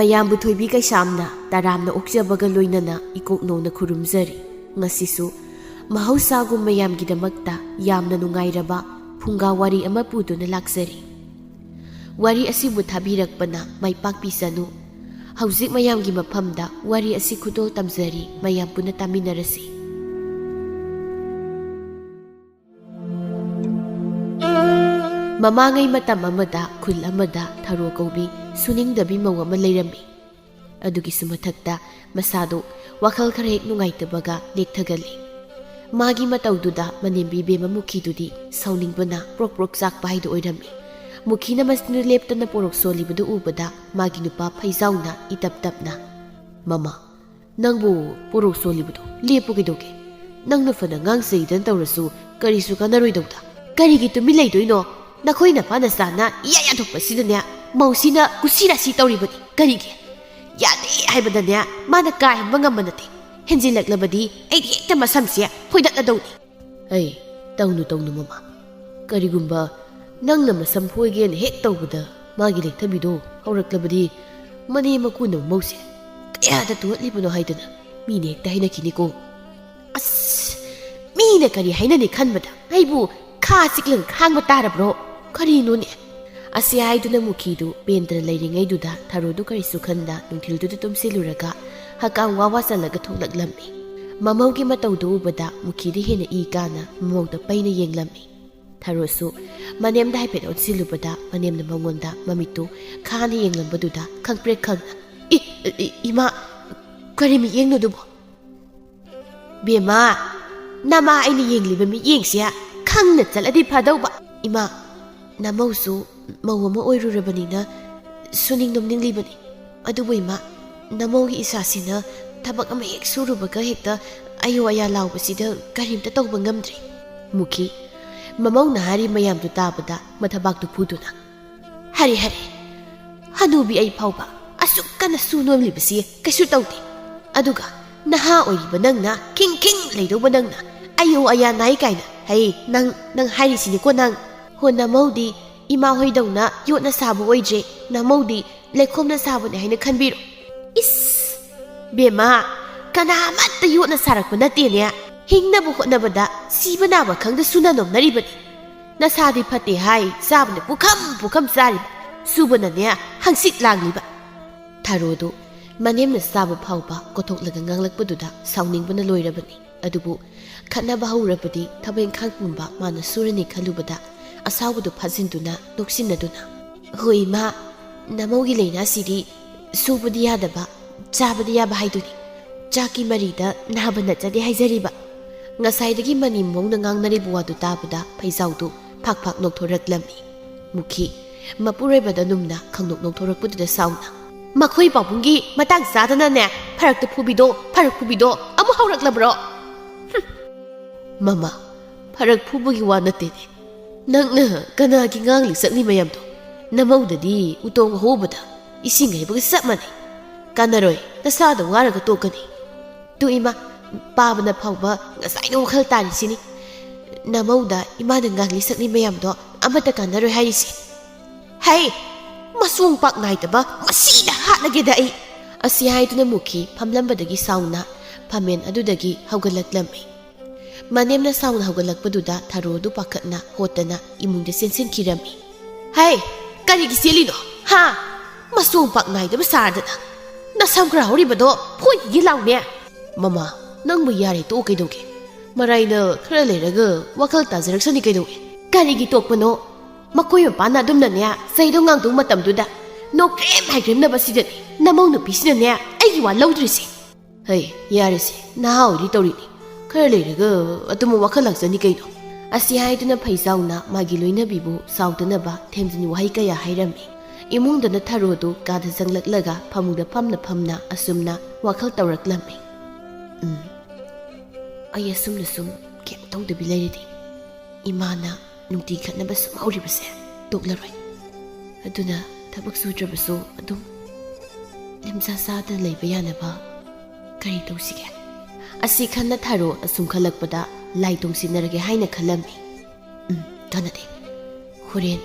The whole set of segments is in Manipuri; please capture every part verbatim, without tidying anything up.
ꯃꯌꯥꯝꯕꯨ ꯊꯣꯏꯕꯤ ꯀꯩꯁꯥꯝꯅ ꯇꯔꯥꯝꯅ ꯑꯣꯛꯆꯕꯒ ꯂꯣꯏꯅꯅ ꯏꯀꯣꯛ ꯅꯣꯡꯅ ꯈꯨꯔꯨꯝꯖꯔꯤ꯫ ꯉꯁꯤꯁꯨ ꯃꯍꯧꯁꯥꯒꯨꯝ ꯃꯌꯥꯝꯒꯤꯗꯃꯛꯇ ꯌꯥꯝꯅ ꯅꯨꯡꯉꯥꯏꯔꯕ ꯐꯨꯡꯒꯥ ꯋꯥꯔꯤ ꯑꯃ ꯄꯨꯗꯨꯅ ꯂꯥꯛꯆꯔꯤ꯫ ꯋꯥꯔꯤ ꯑꯁꯤꯕꯨ ꯊꯥꯕꯤꯔꯛꯄꯅ ꯃꯥꯏ ꯄꯥꯛꯄꯤꯁꯅꯨ꯫ ꯍꯧꯖꯤꯛ ꯃꯌꯥꯝꯒꯤ ꯃꯐꯝꯗ ꯋꯥꯔꯤ ꯑꯁꯤ ꯈꯨꯗꯣꯜ ꯇꯝꯖꯔꯤ, ꯃꯌꯥꯝ ꯄꯨꯟꯅ ꯇꯥꯃꯤꯟꯅꯔꯁꯤ꯫ ꯃꯃꯥꯡꯉꯩ ꯃꯇꯝ ꯑꯃꯗ ꯈꯨꯜ ꯑꯃꯗ ꯊꯔꯣ ꯀꯧꯕꯤ ꯁꯨꯅꯤꯡꯗꯕꯤ ꯃꯧ ꯑꯃ ꯂꯩꯔꯝꯃꯤ꯫ ꯑꯗꯨꯒꯤꯁꯨ ꯃꯊꯛꯇ ꯃꯁꯥꯗꯨ ꯋꯥꯈꯜ ꯈꯔ ꯍꯦꯛ ꯅꯨꯡꯉꯥꯏꯇꯕꯒ ꯂꯦꯛꯊꯒꯜꯂꯤ꯫ ꯃꯥꯒꯤ ꯃꯇꯧꯗꯨꯗ ꯃꯅꯦꯝꯕꯤ ꯕꯦꯝꯃ ꯃꯨꯈꯤꯗꯨꯗꯤ ꯁꯥꯎꯅꯤꯡꯕꯅ ꯄ꯭ꯔꯣꯛ ꯄ꯭ꯔꯣꯛ ꯆꯥꯛꯄ ꯍꯥꯏꯗꯨ ꯑꯣꯏꯔꯝꯃꯤ꯫ ꯃꯨꯈꯤꯅ ꯃꯁꯤꯅ ꯂꯦꯞꯇꯅ ꯄꯣꯔꯣꯛ ꯁꯣꯜꯂꯤꯕꯗꯨ ꯎꯕꯗ ꯃꯥꯒꯤ ꯅꯨꯄꯥ ꯐꯩꯖꯥꯎꯅ ꯏꯇꯞ ꯇꯞꯅ, "ꯃꯃꯥ, ꯅꯪꯕꯨ ꯄꯣꯔꯣꯛ ꯁꯣꯜꯂꯤꯕꯗꯣ ꯂꯦꯞꯄꯨ ꯀꯩꯗꯧꯒꯦ? ꯅꯪꯅ ꯐꯅ ꯉꯥꯡ ꯆꯩꯗꯅ ꯇꯧꯔꯁꯨ ꯀꯔꯤꯁꯨ ꯀꯥꯟꯅꯔꯣꯏꯗꯧꯗ꯫ ꯀꯔꯤꯒꯤ ꯇꯨꯃꯤꯟ ꯂꯩꯗꯣꯏꯅꯣ? ꯅꯈꯣꯏ ꯅꯄꯥ ꯅꯆꯥꯅ ꯏꯌꯥ ꯌꯥꯊꯣꯛꯄꯁꯤꯗꯅꯦ ꯃꯧꯁꯤꯅ ꯀꯨꯁꯤ ꯔꯥꯁꯤ ꯇꯧꯔꯤꯕꯅꯤ꯫ ꯀꯔꯤꯒꯤ? ꯌꯥꯗꯦ ꯍꯥꯏꯕꯗꯅꯦ ꯃꯥꯅ ꯀꯥ ꯍꯦꯟꯕ ꯉꯝꯕ ꯅꯠꯇꯦ꯫ ꯍꯦꯟꯖꯤꯜꯂꯛꯂꯕꯗꯤ ꯑꯩꯗꯤ ꯍꯦꯛꯇ ꯃꯁꯝꯁꯦ ꯐꯣꯏꯗꯠꯂꯗꯧꯅꯤ꯫" ꯑꯩ, ꯇꯧꯅꯨ, ꯇꯧꯅꯨ, ꯃꯃꯥ꯫ ꯀꯔꯤꯒꯨꯝꯕ ꯅꯪꯅ ꯃꯁꯝ ꯐꯣꯏꯒꯦꯅ ꯍꯦꯛ ꯇꯧꯕꯗ ꯃꯥꯒꯤ ꯂꯦꯛꯊꯕꯤꯗꯣ ꯍꯧꯔꯛꯂꯕꯗꯤ ꯃꯅꯦꯝ ꯃꯀꯨꯅ ꯃꯧꯁꯦ ꯀꯌꯥꯗ ꯇꯨꯍꯠꯂꯤꯕꯅꯣ ꯍꯥꯏꯗꯅ ꯃꯤꯅ ꯍꯦꯛꯇ ꯍꯥꯏꯅꯈꯤꯅꯤꯀꯣ꯫ ꯑꯁ, ꯃꯤꯅ ꯀꯔꯤ ꯍꯥꯏꯅꯅꯤ ꯈꯟꯕꯗ ꯑꯩꯕꯨ ꯈꯥ ꯆꯤꯛꯂꯒ ꯈꯥꯡꯕ ꯇꯥꯔꯕ꯭ꯔꯣ? ꯀꯔꯤꯅꯣꯅꯦ? ꯑꯁꯤ ꯍꯥꯏꯗꯨꯅ ꯃꯨꯈꯤꯗꯨ ꯄꯦꯟꯗ꯭ꯔ ꯂꯩꯔꯤꯉꯩꯗꯨꯗ ꯊꯔꯣꯗꯨ ꯀꯔꯤꯁꯨ ꯈꯟꯗ ꯅꯨꯡꯊꯤꯜꯗꯨꯗ ꯇꯨꯝꯁꯤꯜꯂꯨꯔꯒ ꯍꯀꯥꯝ ꯋꯥ ꯋꯥ ꯆꯜꯂꯒ ꯊꯣꯛꯂꯛꯂꯝꯃꯤ꯫ ꯃꯃꯧꯒꯤ ꯃꯇꯧꯗꯨ ꯎꯕꯗ ꯃꯨꯈꯤꯗꯤ ꯍꯦꯟꯅ ꯏ ꯀꯥꯅ ꯃꯃꯧꯗ ꯄꯩꯅ ꯌꯦꯡꯂꯝꯃꯤ꯫ ꯊꯔꯣꯁꯨ ꯃꯅꯦꯝꯗ ꯍꯥꯏꯐꯦꯠ ꯑꯣꯟꯁꯤꯜꯂꯨꯕꯗ ꯃꯅꯦꯝꯅ ꯃꯉꯣꯟꯗ ꯃꯃꯤꯠꯇꯨ ꯈꯥꯅ ꯌꯦꯡꯂꯝꯕꯗꯨꯗ ꯈꯪꯄ꯭ꯔꯦꯛ ꯈꯪꯅ, "ꯏ, ꯏ, ꯏꯃꯥ, ꯀꯔꯤ ꯃꯤꯠꯌꯦꯡꯅꯣ ꯑꯗꯨꯕꯣ?" "ꯕꯦꯝꯃ, ꯅꯃꯥ ꯑꯩꯅ ꯌꯦꯡꯂꯤꯕ ꯃꯤꯠꯌꯦꯡꯁꯦ ꯈꯪꯅ ꯆꯠꯂꯗꯤ ꯐꯗꯧꯕ꯫ ꯏꯃꯥ, ꯅꯃꯧꯁꯨ ꯃꯧ ꯑꯃ ꯑꯣꯏꯔꯨꯔꯕꯅꯤꯅ ꯁꯨꯅꯤꯡ ꯅꯣꯝꯅꯤꯡꯂꯤꯕꯅꯤ꯫ ꯑꯗꯨꯕꯨ ꯏꯃꯥ, ꯅꯃꯧꯒꯤ ꯏꯁꯥꯁꯤꯅ ꯊꯕꯛ ꯑꯃ ꯍꯦꯛ ꯁꯨꯔꯨꯕꯒ ꯍꯦꯛꯇ ꯑꯌꯣ ꯑꯌꯥ ꯂꯥꯎꯕꯁꯤꯗ ꯀꯔꯤꯝꯇ ꯇꯧꯕ ꯉꯝꯗ꯭ꯔꯦ꯫" ꯃꯨꯈꯤ, ꯃꯃꯧꯅ ꯍꯥꯏꯔꯤ ꯃꯌꯥꯝꯗꯨ ꯇꯥꯕꯗ ꯃꯊꯕꯥꯛꯇꯨ ꯐꯨꯗꯨꯅ, "ꯍꯔꯦ, ꯍꯔꯦ, ꯍꯅꯨꯕꯤ ꯑꯩ ꯐꯥꯎꯕ ꯑꯁꯨꯛ ꯀꯟꯅ ꯁꯨ ꯅꯣꯝꯂꯤꯕꯁꯤ ꯀꯩꯁꯨ ꯇꯧꯗꯦ꯫ ꯑꯗꯨꯒ ꯅꯍꯥ ꯑꯣꯏꯔꯤꯕ ꯅꯪꯅ ꯈꯤꯡ ꯈꯤꯡ ꯂꯩꯗꯧꯕ ꯅꯪꯅ ꯑꯌꯣ ꯑꯌꯥ ꯅꯥꯏ ꯀꯥꯏꯅ, ꯍꯩ, ꯅꯪ, ꯅꯪ ꯍꯥꯏꯔꯤꯁꯤꯅꯤꯀꯣ ꯅꯪ꯫ ꯍꯣ ꯅꯃꯧꯗꯤ ꯏꯃꯥ ꯍꯣꯏꯗꯧꯅ ꯌꯣꯠꯅ ꯁꯥꯕ ꯑꯣꯏꯗ꯭ꯔꯦ, ꯅꯃꯧꯗꯤ ꯂꯩꯈꯣꯝꯅ ꯁꯥꯕꯅꯦ ꯍꯥꯏꯅ ꯈꯟꯕꯤꯔꯣ꯫ ꯏꯁ! ꯕꯦꯝꯃ, ꯀꯅꯥ ꯑꯃꯠꯇ ꯌꯣꯠꯅ ꯁꯥꯔꯛꯄ ꯅꯠꯇꯦꯅꯦ꯫ ꯍꯤꯡꯅꯕ ꯍꯣꯠꯅꯕꯗ ꯁꯤꯕ ꯅꯥꯕ ꯈꯪꯗ ꯁꯨꯅ ꯅꯣꯝꯅꯔꯤꯕꯅꯤ꯫ ꯅꯁꯥꯗꯤ ꯐꯠꯇꯦ ꯍꯥꯏ, ꯆꯥꯕꯅ ꯄꯨꯈꯝ ꯄꯨꯈꯝ ꯆꯥꯔꯤꯕ, ꯁꯨꯕꯅꯅꯦ ꯍꯪꯆꯤꯠ ꯂꯥꯡꯂꯤꯕ꯫ ꯊꯔꯣꯗꯨ ꯃꯅꯦꯝꯅ ꯆꯥꯕ ꯐꯥꯎꯕ ꯀꯣꯊꯣꯛꯂꯒ ꯉꯥꯡꯂꯛꯄꯗꯨꯗ ꯁꯥꯎꯅꯤꯡꯕꯅ ꯂꯣꯏꯔꯕꯅꯤ꯫ ꯑꯗꯨꯕꯨ ꯈꯠꯅꯕ ꯍꯧꯔꯕꯗꯤ ꯊꯕꯛ ꯏꯪꯈꯥꯡ ꯄꯨꯝꯕ ꯃꯥꯅ ꯁꯨꯔꯅꯤ ꯈꯜꯂꯨꯕꯗ ꯑꯁꯥꯎꯕꯗꯨ ꯐꯥꯖꯤꯟꯗꯨꯅ ꯅꯣꯛꯁꯤꯟꯅꯗꯨꯅ, "ꯍꯣꯏ ꯏꯃꯥ, ꯅꯃꯧꯒꯤ ꯂꯥꯏꯅꯥꯁꯤꯗꯤ ꯁꯨꯕꯗꯤ ꯌꯥꯗꯕ, ꯆꯥꯕꯗꯤ ꯌꯥꯕ ꯍꯥꯏꯗꯨꯅꯤ꯫ ꯆꯥꯛꯀꯤ ꯃꯔꯤꯗ ꯅꯥꯕ ꯅꯠꯆꯗꯦ ꯍꯥꯏꯖꯔꯤꯕ꯫ ꯉꯁꯥꯏꯗꯒꯤ ꯃꯅꯤ ꯃꯧꯅ ꯉꯥꯡꯅꯔꯤꯕ ꯋꯥꯗꯨ ꯇꯥꯕꯗ ꯐꯩꯖꯥꯎꯗꯨ ꯐꯥꯛ ꯐꯥꯛ ꯅꯣꯛꯊꯣꯔꯛꯂꯝꯃꯤ꯫ ꯃꯨꯈꯤ ꯃꯄꯨꯔꯣꯏꯕꯗ ꯅꯨꯝꯅ ꯈꯪꯅꯣꯛ ꯅꯣꯛꯊꯣꯔꯛꯄꯗꯨꯗ ꯁꯥꯎꯅ, "ꯃꯈꯣꯏ ꯄꯥꯕꯨꯡꯒꯤ ꯃꯇꯥꯡ ꯆꯥꯗꯅꯅꯦ, ꯐꯔꯛꯇ ꯐꯨꯕꯤꯗꯣ, ꯐꯔꯛ ꯐꯨꯕꯤꯗꯣ ꯑꯃꯨꯛ ꯍꯧꯔꯛꯂꯕ꯭ꯔꯣ?" ꯍꯨꯝ! "ꯃꯃꯥ, ꯐꯔꯛ ꯐꯨꯕꯒꯤ ꯋꯥ ꯅꯠꯇꯦꯅꯦ꯫ ꯅꯪꯅ ꯀꯅꯥꯒꯤ ꯉꯥꯡꯂꯤ ꯁꯛꯂꯤ ꯃꯌꯥꯝꯗꯣ? ꯅꯃꯧꯗꯗꯤ ꯎꯇꯣꯡ ꯑꯍꯣꯕꯗ ꯏꯁꯤꯡ ꯍꯩꯕꯒ ꯆꯞ ꯃꯥꯟꯅꯩ꯫ ꯀꯥꯟꯅꯔꯣꯏ, ꯅꯁꯥꯗ ꯋꯥꯔꯒ ꯇꯣꯛꯀꯅꯤ꯫ ꯇꯨ ꯏꯃꯥ, ꯄꯥꯕꯅ ꯐꯥꯎꯕ ꯉꯁꯥꯏꯅ ꯋꯥꯈꯜ ꯇꯥꯔꯤꯁꯤꯅꯤ꯫ ꯅꯃꯧꯗ ꯏꯃꯥꯅ ꯉꯥꯡꯂꯤ ꯁꯛꯂꯤ ꯃꯌꯥꯝꯗꯣ ꯑꯃꯠꯇ ꯀꯥꯟꯅꯔꯣꯏ ꯍꯥꯏꯔꯤꯁꯤ꯫ ꯍꯩ! ꯃꯁꯣꯡ ꯄꯥꯛ ꯅꯥꯏꯗꯕ, ꯃꯁꯤꯗ ꯍꯥꯠꯂꯒꯦꯗ ꯑꯩ!" ꯑꯁꯤ ꯍꯥꯏꯗꯨꯅ ꯃꯨꯈꯤ ꯐꯝꯂꯝꯕꯗꯒꯤ ꯁꯥꯎꯅ ꯐꯝꯃꯦꯟ ꯑꯗꯨꯗꯒꯤ ꯍꯧꯒꯠꯂꯛꯂꯝꯃꯤ꯫ ꯃꯅꯦꯝꯅ ꯁꯥꯎꯅ ꯍꯧꯒꯠꯂꯛꯄꯗꯨꯗ ꯊꯔꯣ ꯑꯗꯨ ꯄꯥꯈꯠꯅ ꯍꯣꯠꯇꯅ ꯏꯃꯨꯡꯗ ꯆꯦꯟꯁꯤꯟꯈꯤꯔꯝꯃꯤ꯫ "ꯍꯩ! ꯀꯔꯤꯒꯤ ꯆꯦꯜꯂꯤꯅꯣ? ꯍꯥ? ꯃꯁꯣꯡ ꯄꯥꯛ ꯅꯥꯏꯗꯕ ꯁꯥꯔꯗꯅ! ꯅꯁꯝ ꯈꯔ ꯍꯧꯔꯤꯕꯗꯣ ꯐꯣꯏꯈꯤꯒꯦ ꯂꯥꯎꯅꯦ!" "ꯃꯃꯥ, ꯅꯪꯕꯨ ꯌꯥꯔꯦ ꯇꯣꯛꯑꯣ ꯀꯩꯗꯧꯒꯦ? ꯃꯔꯥꯏꯅ ꯈꯔ ꯂꯩꯔꯒ ꯋꯥꯈꯜ ꯇꯥꯖꯔꯛꯁꯅꯤ ꯀꯩꯗꯧꯒꯦ?" "ꯀꯔꯤꯒꯤ ꯇꯣꯛꯄꯅꯣ? ꯃꯈꯣꯏ ꯃꯄꯥꯅ ꯑꯗꯨꯝꯅꯅꯦ ꯆꯩꯗꯣ ꯉꯥꯡꯗꯧ ꯃꯇꯝꯗꯨꯗ ꯅꯣꯛꯈ꯭ꯔꯦꯝ ꯍꯥꯏꯈ꯭ꯔꯦꯝꯅꯕꯁꯤꯗꯅꯤ ꯅꯃꯧ ꯅꯨꯄꯤꯁꯤꯅꯅꯦ ꯑꯩꯒꯤ ꯋꯥ ꯂꯧꯗ꯭ꯔꯤꯁꯦ꯫" "ꯍꯩ, ꯌꯥꯔꯦꯁꯦ, ꯅꯍꯥ ꯑꯣꯏꯔꯤ ꯇꯧꯔꯤꯅꯤ꯫ ꯈꯔ ꯂꯩꯔꯒ ꯑꯗꯨꯝ ꯋꯥꯈꯜ ꯂꯥꯛꯆꯅꯤ ꯀꯩꯅꯣ?" ꯑꯁꯤ ꯍꯥꯏꯗꯨꯅ ꯐꯩꯖꯥꯎꯅ ꯃꯥꯒꯤ ꯂꯣꯏꯅꯕꯤꯕꯨ ꯁꯥꯎꯗꯅꯕ ꯊꯦꯝꯖꯤꯟ ꯋꯥꯍꯩ ꯀꯌꯥ ꯍꯥꯏꯔꯝꯃꯤ꯫ ꯏꯃꯨꯡꯗꯅ ꯊꯔꯣꯗꯨ ꯀꯥꯗ ꯆꯪꯂꯛꯂꯒ ꯐꯃꯨꯡꯗ ꯐꯝꯅ ꯐꯝꯅ ꯑꯁꯨꯝꯅ ꯋꯥꯈꯜ ꯇꯧꯔꯛꯂꯝꯃꯤ꯫ "ꯎꯝ, ꯑꯩ ꯑꯁꯨꯝꯅ ꯁꯨꯝ ꯀꯩꯝ ꯇꯧꯗꯕꯤ ꯂꯩꯔꯗꯤ ꯏꯃꯥꯅ ꯅꯨꯡꯇꯤ ꯈꯠꯅꯕ ꯁꯨꯝ ꯍꯧꯔꯤꯕꯁꯦ ꯇꯣꯛꯂꯔꯣꯏ꯫ ꯑꯗꯨꯅ ꯊꯕꯛ ꯁꯨꯗ꯭ꯔꯕꯁꯨ ꯑꯗꯨꯝ ꯂꯦꯝꯖꯥ ꯆꯥꯗ ꯂꯩꯕ ꯌꯥꯅꯕ ꯀꯔꯤ ꯇꯧꯁꯤꯒꯦ?" ꯑꯁꯤ ꯈꯟꯅ ꯊꯔꯣ ꯑꯁꯨꯝ ꯈꯜꯂꯛꯄꯗ ꯂꯥꯏ ꯇꯣꯡꯁꯤꯟꯅꯔꯒꯦ ꯍꯥꯏꯅ ꯈꯜꯂꯝꯃꯤ꯫ "ꯎꯝ, ꯀꯥꯟꯅꯗꯦ꯫ ꯍꯣꯔꯦꯟ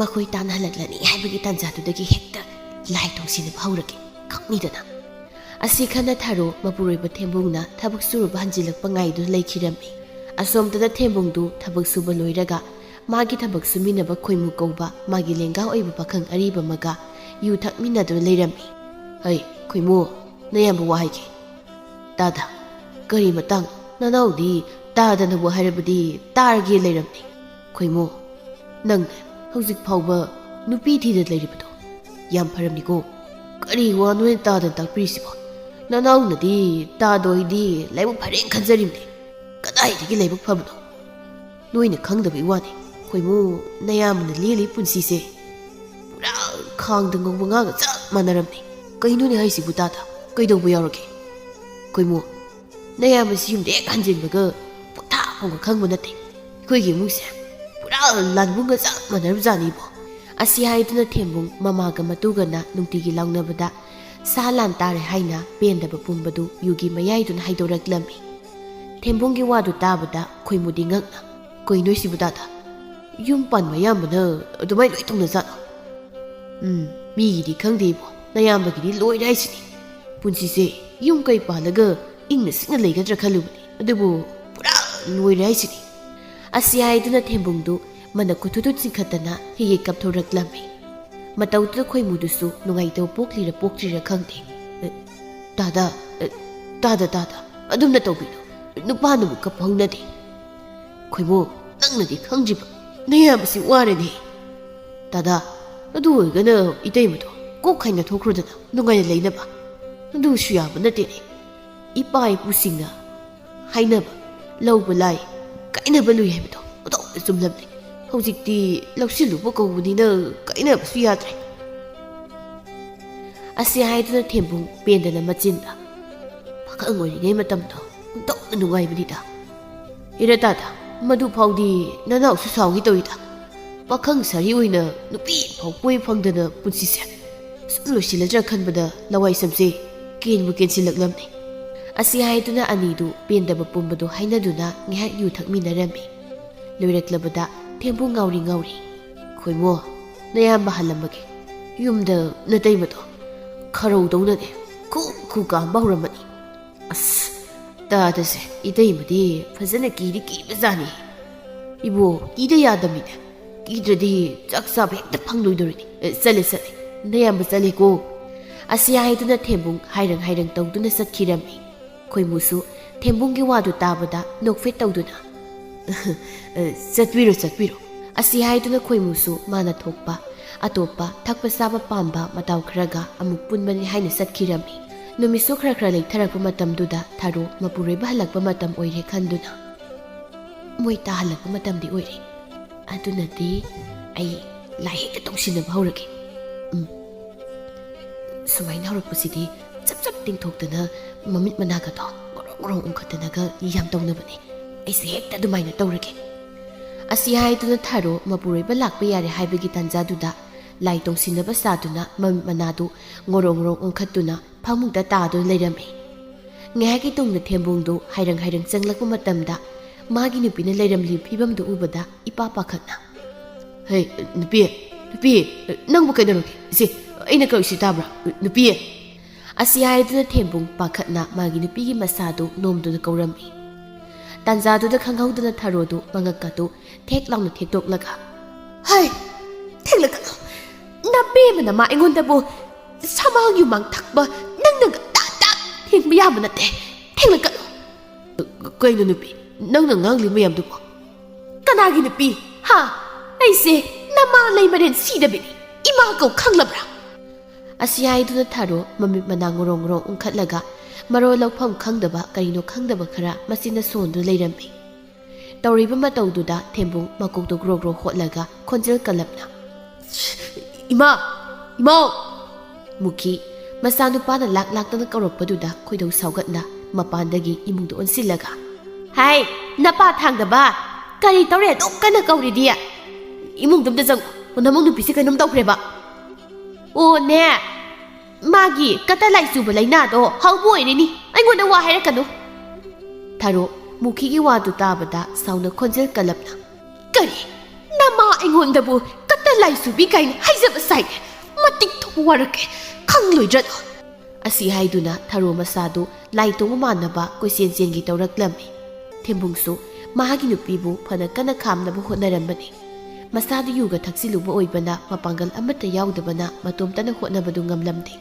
ꯃꯈꯣꯏ ꯇꯥꯟꯅꯍꯜꯂꯛꯂꯅꯤ ꯍꯥꯏꯕꯒꯤ ꯇꯥꯟꯖꯥꯗꯨꯗꯒꯤ ꯍꯦꯛꯇ ꯂꯥꯏ ꯇꯣꯡꯁꯤꯟꯅꯕ ꯍꯧꯔꯒꯦ, ꯈꯪꯅꯤꯗꯅ꯫ ꯑꯁꯤ ꯈꯟꯅ ꯊꯥꯔꯣ ꯃꯄꯨꯔꯣꯏꯕ ꯊꯦꯝꯕꯨꯡꯅ ꯊꯕꯛ ꯁꯨꯔꯨꯕ ꯍꯟꯖꯤꯜꯂꯛꯄ ꯉꯥꯏꯗꯨꯅ ꯂꯩꯈꯤꯔꯝꯃꯤ꯫ ꯑꯁꯣꯝꯗꯅ ꯊꯦꯝꯕꯨꯡꯗꯨ ꯊꯕꯛ ꯁꯨꯕ ꯂꯣꯏꯔꯒ ꯃꯥꯒꯤ ꯊꯕꯛ ꯁꯨꯃꯤꯟꯅꯕ ꯈꯣꯏꯃꯨ ꯀꯧꯕ ꯃꯥꯒꯤ ꯂꯦꯡꯒꯥ ꯑꯣꯏꯕ ꯄꯥꯈꯪ ꯑꯔꯤꯕ ꯑꯃꯒ ꯌꯨ ꯊꯛꯃꯤꯟꯅꯗꯨꯅ ꯂꯩꯔꯝꯃꯤ꯫ "ꯍꯩ, ꯈꯣꯏꯃꯨ, ꯅꯌꯥꯝꯕ ꯋꯥ ꯍꯥꯏꯒꯦ꯫" "ꯇꯥꯗ, ꯀꯔꯤ ꯃꯇꯥꯡ? ꯅꯅꯥꯎꯗꯤ ꯇꯥꯗꯅꯕꯨ ꯍꯥꯏꯔꯕꯗꯤ ꯇꯥꯔꯒꯦ ꯂꯩꯔꯝꯅꯤ꯫" "ꯈꯣꯏꯃꯨ, ꯅꯪꯅꯦ ꯍꯧꯖꯤꯛ ꯐꯥꯎꯕ ꯅꯨꯄꯤ ꯊꯤꯗ ꯂꯩꯔꯤꯕꯗꯣ ꯌꯥꯝ ꯐꯔꯝꯅꯤꯀꯣ꯫ ꯀꯔꯤ ꯋꯥꯅꯣꯅꯦ ꯇꯥꯗꯅ ꯇꯥꯛꯄꯤꯔꯤꯁꯤꯕꯣ? ꯅꯅꯥꯎꯅꯗꯤ ꯇꯥꯗꯣꯏꯗꯤ ꯂꯥꯏꯕꯛ ꯐꯔꯦꯅ ꯈꯟꯖꯔꯤꯕꯅꯦ꯫ ꯀꯗꯥꯏꯗꯒꯤ ꯂꯥꯏꯕꯛ ꯐꯕꯅꯣ? ꯅꯣꯏꯅ ꯈꯪꯗꯕꯩ ꯋꯥꯅꯤ꯫ ꯈꯣꯏꯃꯨ, ꯅꯌꯥꯝꯕꯅ ꯂꯦꯜꯂꯤ ꯄꯨꯟꯁꯤꯁꯦ ꯄꯨꯔꯥ ꯈꯥꯡꯗ ꯉꯧꯕ ꯉꯥꯒ ꯆꯞ ꯃꯥꯟꯅꯔꯝꯅꯤ꯫ ꯀꯩꯅꯣꯅꯦ ꯍꯥꯏꯁꯤꯕꯨ ꯇꯥꯗ? ꯀꯩꯗꯧꯕ ꯌꯥꯎꯔꯒꯦ? ꯈꯣꯏꯃꯨ, ꯅꯌꯥꯝꯕꯁꯤ ꯌꯨꯝꯗ ꯍꯦꯛ ꯍꯟꯖꯤꯟꯕꯒ ꯄꯣꯊꯥꯐꯝꯒ ꯈꯪꯕ ꯅꯠꯇꯦ꯫ ꯑꯩꯈꯣꯏꯒꯤ ꯏꯃꯨꯡꯁꯦ ꯄꯨꯔꯥ ꯂꯥꯟꯕꯨꯡꯒ ꯆꯞ ꯃꯥꯟꯅꯔꯕꯖꯥꯠꯅꯤꯕꯣ꯫" ꯑꯁꯤ ꯍꯥꯏꯗꯨꯅ ꯊꯦꯝꯕꯨꯡ ꯃꯃꯥꯒ ꯃꯇꯨꯒꯅ ꯅꯨꯡꯇꯤꯒꯤ ꯂꯥꯎꯅꯕꯗ ꯁꯥ ꯂꯥꯟ ꯇꯥꯔꯦ ꯍꯥꯏꯅ ꯄꯦꯟꯗꯕ ꯄꯨꯝꯕꯗꯨ ꯌꯨꯒꯤ ꯃꯌꯥꯏꯗꯨꯅ ꯍꯥꯏꯗꯣꯔꯛꯂꯝꯃꯤ꯫ ꯊꯦꯝꯕꯨꯡꯒꯤ ꯋꯥꯗꯨ ꯇꯥꯕꯗ ꯈꯣꯏꯃꯨꯗꯤ ꯉꯛꯅ, "ꯀꯩꯅꯣ ꯁꯤꯕꯨ ꯇꯥꯗ? ꯌꯨꯝ ꯄꯥꯟꯕ ꯑꯌꯥꯝꯕꯅ ꯑꯗꯨꯃꯥꯏꯅ ꯂꯣꯏ ꯇꯧꯅꯖꯥꯠꯂꯣ?" "ꯎꯝ, ꯃꯤꯒꯤꯗꯤ ꯈꯪꯗꯦ ꯏꯕꯣ, ꯅꯌꯥꯝꯕꯒꯤꯗꯤ ꯂꯣꯏꯔꯦ ꯍꯥꯏꯁꯤꯅꯤ꯫ ꯄꯨꯟꯁꯤꯁꯦ ꯌꯨꯝ ꯀꯩ ꯄꯥꯜꯂꯒ ꯏꯪꯅ ꯆꯤꯛꯅ ꯂꯩꯒꯗ꯭ꯔꯥ ꯈꯜꯂꯨꯕꯅꯤ, ꯑꯗꯨꯕꯨ ꯄꯨꯔꯥ ꯂꯣꯏꯔꯦ ꯍꯥꯏꯁꯤꯅꯤ꯫" ꯑꯁꯤ ꯍꯥꯏꯗꯨꯅ ꯊꯦꯝꯕꯨꯡꯗꯨ ꯃꯅꯥꯀꯣꯠꯇꯨꯗ ꯆꯤꯡꯈꯠꯇꯅ ꯍꯦꯛ ꯍꯦꯛ ꯀꯞꯊꯣꯔꯛꯂꯝꯃꯤ꯫ ꯃꯇꯧꯗꯨꯗ ꯈꯣꯏꯃꯨꯗꯨꯁꯨ ꯅꯨꯡꯉꯥꯏꯇꯕ ꯄꯣꯛꯂꯤꯔ ꯄꯣꯛꯇ꯭ꯔꯤꯔ ꯈꯪꯗꯦ꯫ "ꯑꯦ, ꯇꯥꯗ, ꯑꯦ, ꯇꯥꯗ, ꯇꯥꯗ, ꯑꯗꯨꯝꯅ ꯇꯧꯕꯤꯅꯨ꯫ ꯅꯨꯄꯥꯅꯕꯨ ꯀꯞꯄ ꯍꯧꯅꯗꯦ꯫" "ꯈꯣꯏꯃꯨ, ꯅꯪꯅꯗꯤ ꯈꯪꯗ꯭ꯔꯤꯕ, ꯅꯌꯥꯝꯕꯁꯤ ꯋꯥꯔꯦꯅꯦ꯫" "ꯇꯥꯗ, ꯑꯗꯨ ꯑꯣꯏꯔꯒꯅ ꯏꯇꯩꯃꯗꯣ ꯀꯣꯛ ꯈꯥꯏꯅ ꯊꯣꯛꯈ꯭ꯔꯣꯗꯅ, ꯅꯨꯡꯉꯥꯏꯅ ꯂꯩꯅꯕ꯫ ꯑꯗꯨꯁꯨ ꯌꯥꯕ ꯅꯠꯇꯦꯅꯦ꯫ ꯏꯄꯥ ꯏꯄꯨꯁꯤꯡꯅ ꯍꯥꯏꯅꯕ, ꯂꯧꯕ ꯂꯥꯏ, ꯀꯥꯏꯅꯕ ꯂꯨꯏ ꯍꯥꯏꯕꯗꯣ ꯑꯣꯟꯊꯣꯛꯅ ꯆꯨꯝꯂꯕꯅꯤ꯫ ꯍꯧꯖꯤꯛꯇꯤ ꯂꯧꯁꯤꯜꯂꯨꯕ ꯀꯧꯕꯅꯤꯅ ꯀꯥꯏꯅꯕꯁꯨ ꯌꯥꯗ꯭ꯔꯦ꯫" ꯑꯁꯤ ꯍꯥꯏꯗꯨꯅ ꯊꯦꯝꯕꯨꯡ ꯄꯦꯟꯗꯅ ꯃꯆꯤꯟꯗ, "ꯄꯥꯈꯪ ꯑꯣꯏꯔꯤꯉꯩ ꯃꯇꯝꯗꯣ ꯑꯣꯟꯊꯣꯛꯅ ꯅꯨꯡꯉꯥꯏꯕꯅꯤꯗ꯫ ꯏꯔ ꯇꯥꯗ, ꯃꯗꯨ ꯐꯥꯎꯗꯤ ꯅꯅꯥꯎꯁꯨ ꯁꯥꯎꯒꯦ ꯇꯧꯏꯗ꯫ ꯄꯥꯈꯪ ꯁꯥꯔꯤ ꯑꯣꯏꯅ ꯅꯨꯄꯤ ꯐꯥꯎ ꯀꯣꯏ ꯐꯪꯗꯅ ꯄꯨꯟꯁꯤꯁꯦ ꯁꯨꯝ ꯂꯣꯏꯁꯤꯜꯂꯗ꯭ꯔꯥ ꯈꯟꯕꯗ ꯂꯋꯥꯏ ꯁꯝꯁꯦ ꯀꯦꯟꯕꯨ ꯀꯦꯟꯁꯤꯜꯂꯛꯂꯝꯅꯤ꯫" ꯑꯁꯤ ꯍꯥꯏꯗꯨꯅ ꯑꯅꯤꯗꯨ ꯄꯦꯟꯗꯕ ꯄꯨꯝꯕꯗꯨ ꯍꯥꯏꯅꯗꯨꯅ ꯉꯥꯏꯍꯥꯛ ꯌꯨ ꯊꯛꯃꯤꯟꯅꯔꯝꯃꯤ꯫ ꯂꯣꯏꯔꯛꯂꯕꯗ ꯊꯦꯝꯕꯨ ꯉꯥꯎꯔꯤ ꯉꯥꯎꯔꯤ, "ꯈꯣꯏꯃꯣ, ꯅꯌꯥꯝꯕ ꯍꯜꯂꯝꯃꯒꯦ꯫ ꯌꯨꯝꯗ ꯅꯇꯩꯃꯗꯣ ꯈꯔꯧꯗꯧꯅꯅꯦ ꯈꯨ ꯈꯨ ꯀꯥꯝꯕ ꯍꯧꯔꯝꯃꯅꯤ꯫ ꯑꯁ, ꯇꯥꯗꯁꯦ, ꯏꯇꯩꯃꯗꯤ ꯐꯖꯅ ꯀꯤꯗꯤ ꯀꯤꯕꯖꯥꯠꯅꯤ꯫ ꯏꯕꯣ, ꯀꯤꯗ ꯌꯥꯗꯕꯅꯤꯅꯦ꯫ ꯀꯤꯗ꯭ꯔꯗꯤ ꯆꯥꯛ ꯆꯥꯕ ꯍꯦꯛꯇ ꯐꯪꯂꯣꯏꯗꯧꯔꯤꯅꯤ꯫ ꯑꯦ, ꯆꯠꯂꯦ, ꯆꯠꯂꯦ, ꯅꯌꯥꯝꯕ ꯆꯠꯂꯦꯀꯣ꯫" ꯑꯁꯤ ꯍꯥꯏꯗꯨꯅ ꯊꯦꯝꯕꯨꯡ ꯍꯥꯏꯔꯪ ꯍꯥꯏꯔꯪ ꯇꯧꯗꯨꯅ ꯆꯠꯈꯤꯔꯝꯃꯤ꯫ ꯈꯣꯏꯃꯨꯁꯨ ꯊꯦꯝꯕꯨꯡꯒꯤ ꯋꯥꯗꯨ ꯇꯥꯕꯗ ꯅꯣꯛꯐꯦꯠ ꯇꯧꯗꯨꯅ, "ꯑꯦ, ꯆꯠꯄꯤꯔꯣ, ꯆꯠꯄꯤꯔꯣ꯫" ꯑꯁꯤ ꯍꯥꯏꯗꯨꯅ ꯈꯣꯏꯃꯨꯁꯨ ꯃꯥꯅ ꯊꯣꯛꯄ ꯑꯇꯣꯞꯄ ꯊꯛꯄ ꯆꯥꯕ ꯄꯥꯝꯕ ꯃꯇꯥꯎ ꯈꯔꯒ ꯑꯃꯨꯛ ꯄꯨꯟꯕꯅꯤ ꯍꯥꯏꯅ ꯆꯠꯈꯤꯔꯝꯃꯤ꯫ ꯅꯨꯃꯤꯠꯁꯨ ꯈꯔ ꯈꯔ ꯂꯩꯊꯔꯛꯄ ꯃꯇꯝꯗꯨꯗ ꯊꯥꯔꯣ ꯃꯄꯨꯔꯣꯏꯕ ꯍꯜꯂꯛꯄ ꯃꯇꯝ ꯑꯣꯏꯔꯦ ꯈꯟꯗꯨꯅ, "ꯃꯣꯏ ꯇꯥꯍꯜꯂꯛꯄ ꯃꯇꯝꯗꯤ ꯑꯣꯏꯔꯦ꯫ ꯑꯗꯨꯅꯗꯤ ꯑꯩ ꯂꯥꯏ ꯍꯦꯛꯇ ꯇꯣꯡꯁꯤꯟꯅꯕ ꯍꯧꯔꯒꯦ꯫" ꯎꯝ꯫ ꯁꯨꯃꯥꯏꯅ ꯍꯧꯔꯛꯄꯁꯤꯗꯤ ꯆꯞ ꯆꯞ ꯇꯤꯡꯊꯣꯛꯇꯅ ꯃꯃꯤꯠ ꯃꯅꯥꯒꯗꯣ ꯉꯣꯔꯣꯡ ꯉꯣꯔꯣꯡ ꯎꯪꯈꯠꯇꯅꯒ ꯌꯥꯝ ꯇꯧꯅꯕꯅꯦ꯫ ꯑꯩꯁꯦ ꯍꯦꯛꯇ ꯑꯗꯨꯃꯥꯏꯅ ꯇꯧꯔꯒꯦ꯫ ꯑꯁꯤ ꯍꯥꯏꯗꯨꯅ ꯊꯥꯔꯣ ꯃꯄꯨꯔꯣꯏꯕ ꯂꯥꯛꯄ ꯌꯥꯔꯦ ꯍꯥꯏꯕꯒꯤ ꯇꯥꯟꯖꯥꯗꯨꯗ ꯂꯥꯏ ꯇꯣꯡꯁꯤꯟꯅꯕ ꯁꯥꯗꯨꯅ ꯃꯃꯤꯠ ꯃꯅꯥꯗꯨ ꯉꯣꯔꯣꯡ ꯉꯣꯔꯣꯡ ꯎꯪꯈꯠꯇꯨꯅ ꯐꯃꯨꯡꯗ ꯇꯥꯗꯨꯅ ꯂꯩꯔꯝꯃꯤ꯫ ꯉꯥꯏꯍꯥꯛꯀꯤ ꯇꯨꯡꯗ ꯊꯦꯝꯕꯨꯡꯗꯨ ꯍꯥꯏꯔꯪ ꯍꯥꯏꯔꯪ ꯆꯪꯂꯛꯄ ꯃꯇꯝꯗ ꯃꯥꯒꯤ ꯅꯨꯄꯤꯅ ꯂꯩꯔꯝꯂꯤꯕ ꯐꯤꯕꯝꯗꯨ ꯎꯕꯗ ꯏꯄꯥ ꯄꯥꯈꯠꯅ, "ꯍꯦ, ꯅꯨꯄꯤ, ꯅꯨꯄꯤ, ꯅꯪꯕꯨ ꯀꯩꯗꯧꯔꯒꯦ? ꯏꯆꯦ, ꯑꯩꯅ ꯀꯧꯔꯤꯁꯤ ꯇꯥꯕ꯭ꯔꯥ? ꯅꯨꯄꯤ!" ꯑꯁꯤ ꯍꯥꯏꯗꯨꯅ ꯊꯦꯝꯕꯨꯡ ꯄꯥꯈꯠꯅ ꯃꯥꯒꯤ ꯅꯨꯄꯤꯒꯤ ꯃꯁꯥꯗꯨ ꯅꯣꯝꯗꯨꯅ ꯀꯧꯔꯝꯃꯤ꯫ ꯇꯥꯟꯖꯥꯗꯨꯗ ꯈꯪꯍꯧꯗꯅ ꯊꯔꯣꯗꯨ ꯃꯉꯛꯀꯗꯨ ꯊꯦꯛ ꯂꯥꯎꯅ ꯊꯦꯛꯇꯣꯛꯂꯒ, "ꯍꯩ, ꯊꯦꯡꯂꯛꯀꯅꯨ! ꯅꯕꯦꯝꯃꯅ ꯃꯥ ꯑꯩꯉꯣꯟꯗꯕꯨ ꯁꯃꯥꯡ ꯌꯨꯃꯥꯡ ꯊꯛꯄ ꯅꯪꯅꯒ ꯇꯥꯛ ꯇꯥꯛ ꯊꯤꯡꯕ ꯌꯥꯕ ꯅꯠꯇꯦ꯫ ꯊꯦꯡꯂꯛꯀꯅꯨ!" "ꯀꯩꯅꯣ ꯅꯨꯄꯤ, ꯅꯪꯅ ꯉꯥꯡꯂꯤ ꯃꯌꯥꯝꯗꯨꯕꯣ?" "ꯀꯅꯥꯒꯤ ꯅꯨꯄꯤ? ꯍꯥ? ꯑꯩꯁꯦ ꯅꯃꯥ ꯂꯩ ꯃꯔꯦꯟ ꯁꯤꯗꯕꯤꯅꯤ꯫ ꯏꯃꯥ ꯀꯧ ꯈꯪꯂꯕ꯭ꯔꯥ?" ꯑꯁꯤ ꯍꯥꯏꯗꯨꯅ ꯊꯥꯔꯣ ꯃꯃꯤꯠ ꯃꯅꯥ ꯉꯣꯔꯣꯡ ꯉꯣꯔꯣꯡ ꯎꯪꯈꯠꯂꯒ ꯃꯔꯣꯜ ꯂꯧꯐꯝ ꯈꯪꯗꯕ ꯀꯔꯤꯅꯣ ꯈꯪꯗꯕ ꯈꯔ ꯃꯆꯤꯟꯅ ꯁꯣꯟꯗꯨꯅ ꯂꯩꯔꯝꯃꯤ꯫ ꯇꯧꯔꯤꯕ ꯃꯇꯧꯗꯨꯗ ꯊꯦꯝꯕꯨꯡ ꯃꯀꯣꯛꯇꯣ ꯒ꯭ꯔꯣ ꯒ꯭ꯔꯣ ꯍꯣꯠꯂꯒ ꯈꯣꯟꯖꯦꯜ ꯀꯜꯂꯞꯅ, "ꯏꯃꯥ! ꯏꯃꯥꯎ!" ꯃꯨꯈꯤ ꯃꯆꯥꯅꯨꯄꯥꯅ ꯂꯥꯛ ꯂꯥꯛꯇꯅ ꯀꯧꯔꯛꯄꯗꯨꯗ ꯈꯣꯏꯗꯧ ꯁꯥꯎꯒꯠꯅ ꯃꯄꯥꯟꯗꯒꯤ ꯏꯃꯨꯡꯗ ꯑꯣꯟꯁꯤꯜꯂꯒ, "ꯍꯥꯏ, ꯅꯄꯥ ꯊꯥꯡꯗꯕ! ꯀꯔꯤ ꯇꯧꯔꯦ ꯑꯗꯨꯛ ꯀꯟꯅ ꯀꯧꯔꯤꯗꯤ? ꯏꯃꯨꯡꯗ ꯑꯝꯇ ꯆꯪꯉꯨ꯫ ꯅꯃꯧ ꯅꯨꯄꯤꯁꯦ ꯀꯩꯅꯣꯝ ꯇꯧꯈ꯭ꯔꯦꯕ꯫" "ꯑꯣꯅꯦ, ꯃꯥꯒꯤ ꯀꯇ ꯂꯥꯏ ꯆꯨꯕ ꯂꯥꯏꯅꯥꯗꯣ ꯍꯧꯕ ꯑꯣꯏꯔꯤꯅꯤ꯫ ꯑꯩꯉꯣꯟꯗ ꯋꯥ ꯍꯥꯏꯔꯛꯀꯅꯨ꯫" ꯊꯥꯔꯣ ꯃꯨꯈꯤꯒꯤ ꯋꯥꯗꯨ ꯇꯥꯕꯗ ꯁꯥꯎꯅ ꯈꯣꯟꯖꯦꯜ ꯀꯜꯂꯞꯅ, "ꯀꯔꯤ? ꯅꯃꯥ ꯑꯩꯉꯣꯟꯗꯕꯨ ꯀꯇ ꯅꯪ ꯂꯥꯏꯁꯨꯕꯤ ꯀꯥꯏꯅ ꯍꯥꯏꯖꯕ ꯁꯥꯏꯅꯦ꯫ ꯃꯇꯤꯛ ꯊꯣꯛꯄ ꯋꯥꯔꯛꯀꯦ꯫ ꯈꯪꯂꯣꯏꯗ꯭ꯔꯅꯣ?" ꯑꯁꯤ ꯍꯥꯏꯗꯨꯅ ꯊꯔꯣ ꯃꯁꯥꯗꯨ ꯂꯥꯏ ꯇꯣꯡꯕ ꯃꯥꯟꯅꯕ ꯀꯣꯏꯆꯦꯟ ꯆꯦꯟꯒꯦ ꯇꯧꯔꯛꯂꯝꯃꯤ꯫ ꯊꯦꯝꯕꯨꯡꯁꯨ ꯃꯍꯥꯛꯀꯤ ꯅꯨꯄꯤꯕꯨ ꯐꯅ ꯀꯟꯅ ꯈꯥꯝꯅꯕ ꯍꯣꯠꯅꯔꯝꯕꯅꯤ꯫ ꯃꯁꯥꯗꯨ ꯌꯨꯒ ꯊꯛꯆꯤꯜꯂꯨꯕ ꯑꯣꯏꯕꯅ ꯃꯄꯥꯡꯒꯜ ꯑꯃꯠꯇ ꯌꯥꯎꯗꯕꯅ ꯃꯇꯣꯝꯇꯅ ꯍꯣꯠꯅꯕꯗꯨ ꯉꯝꯂꯝꯗꯦ꯫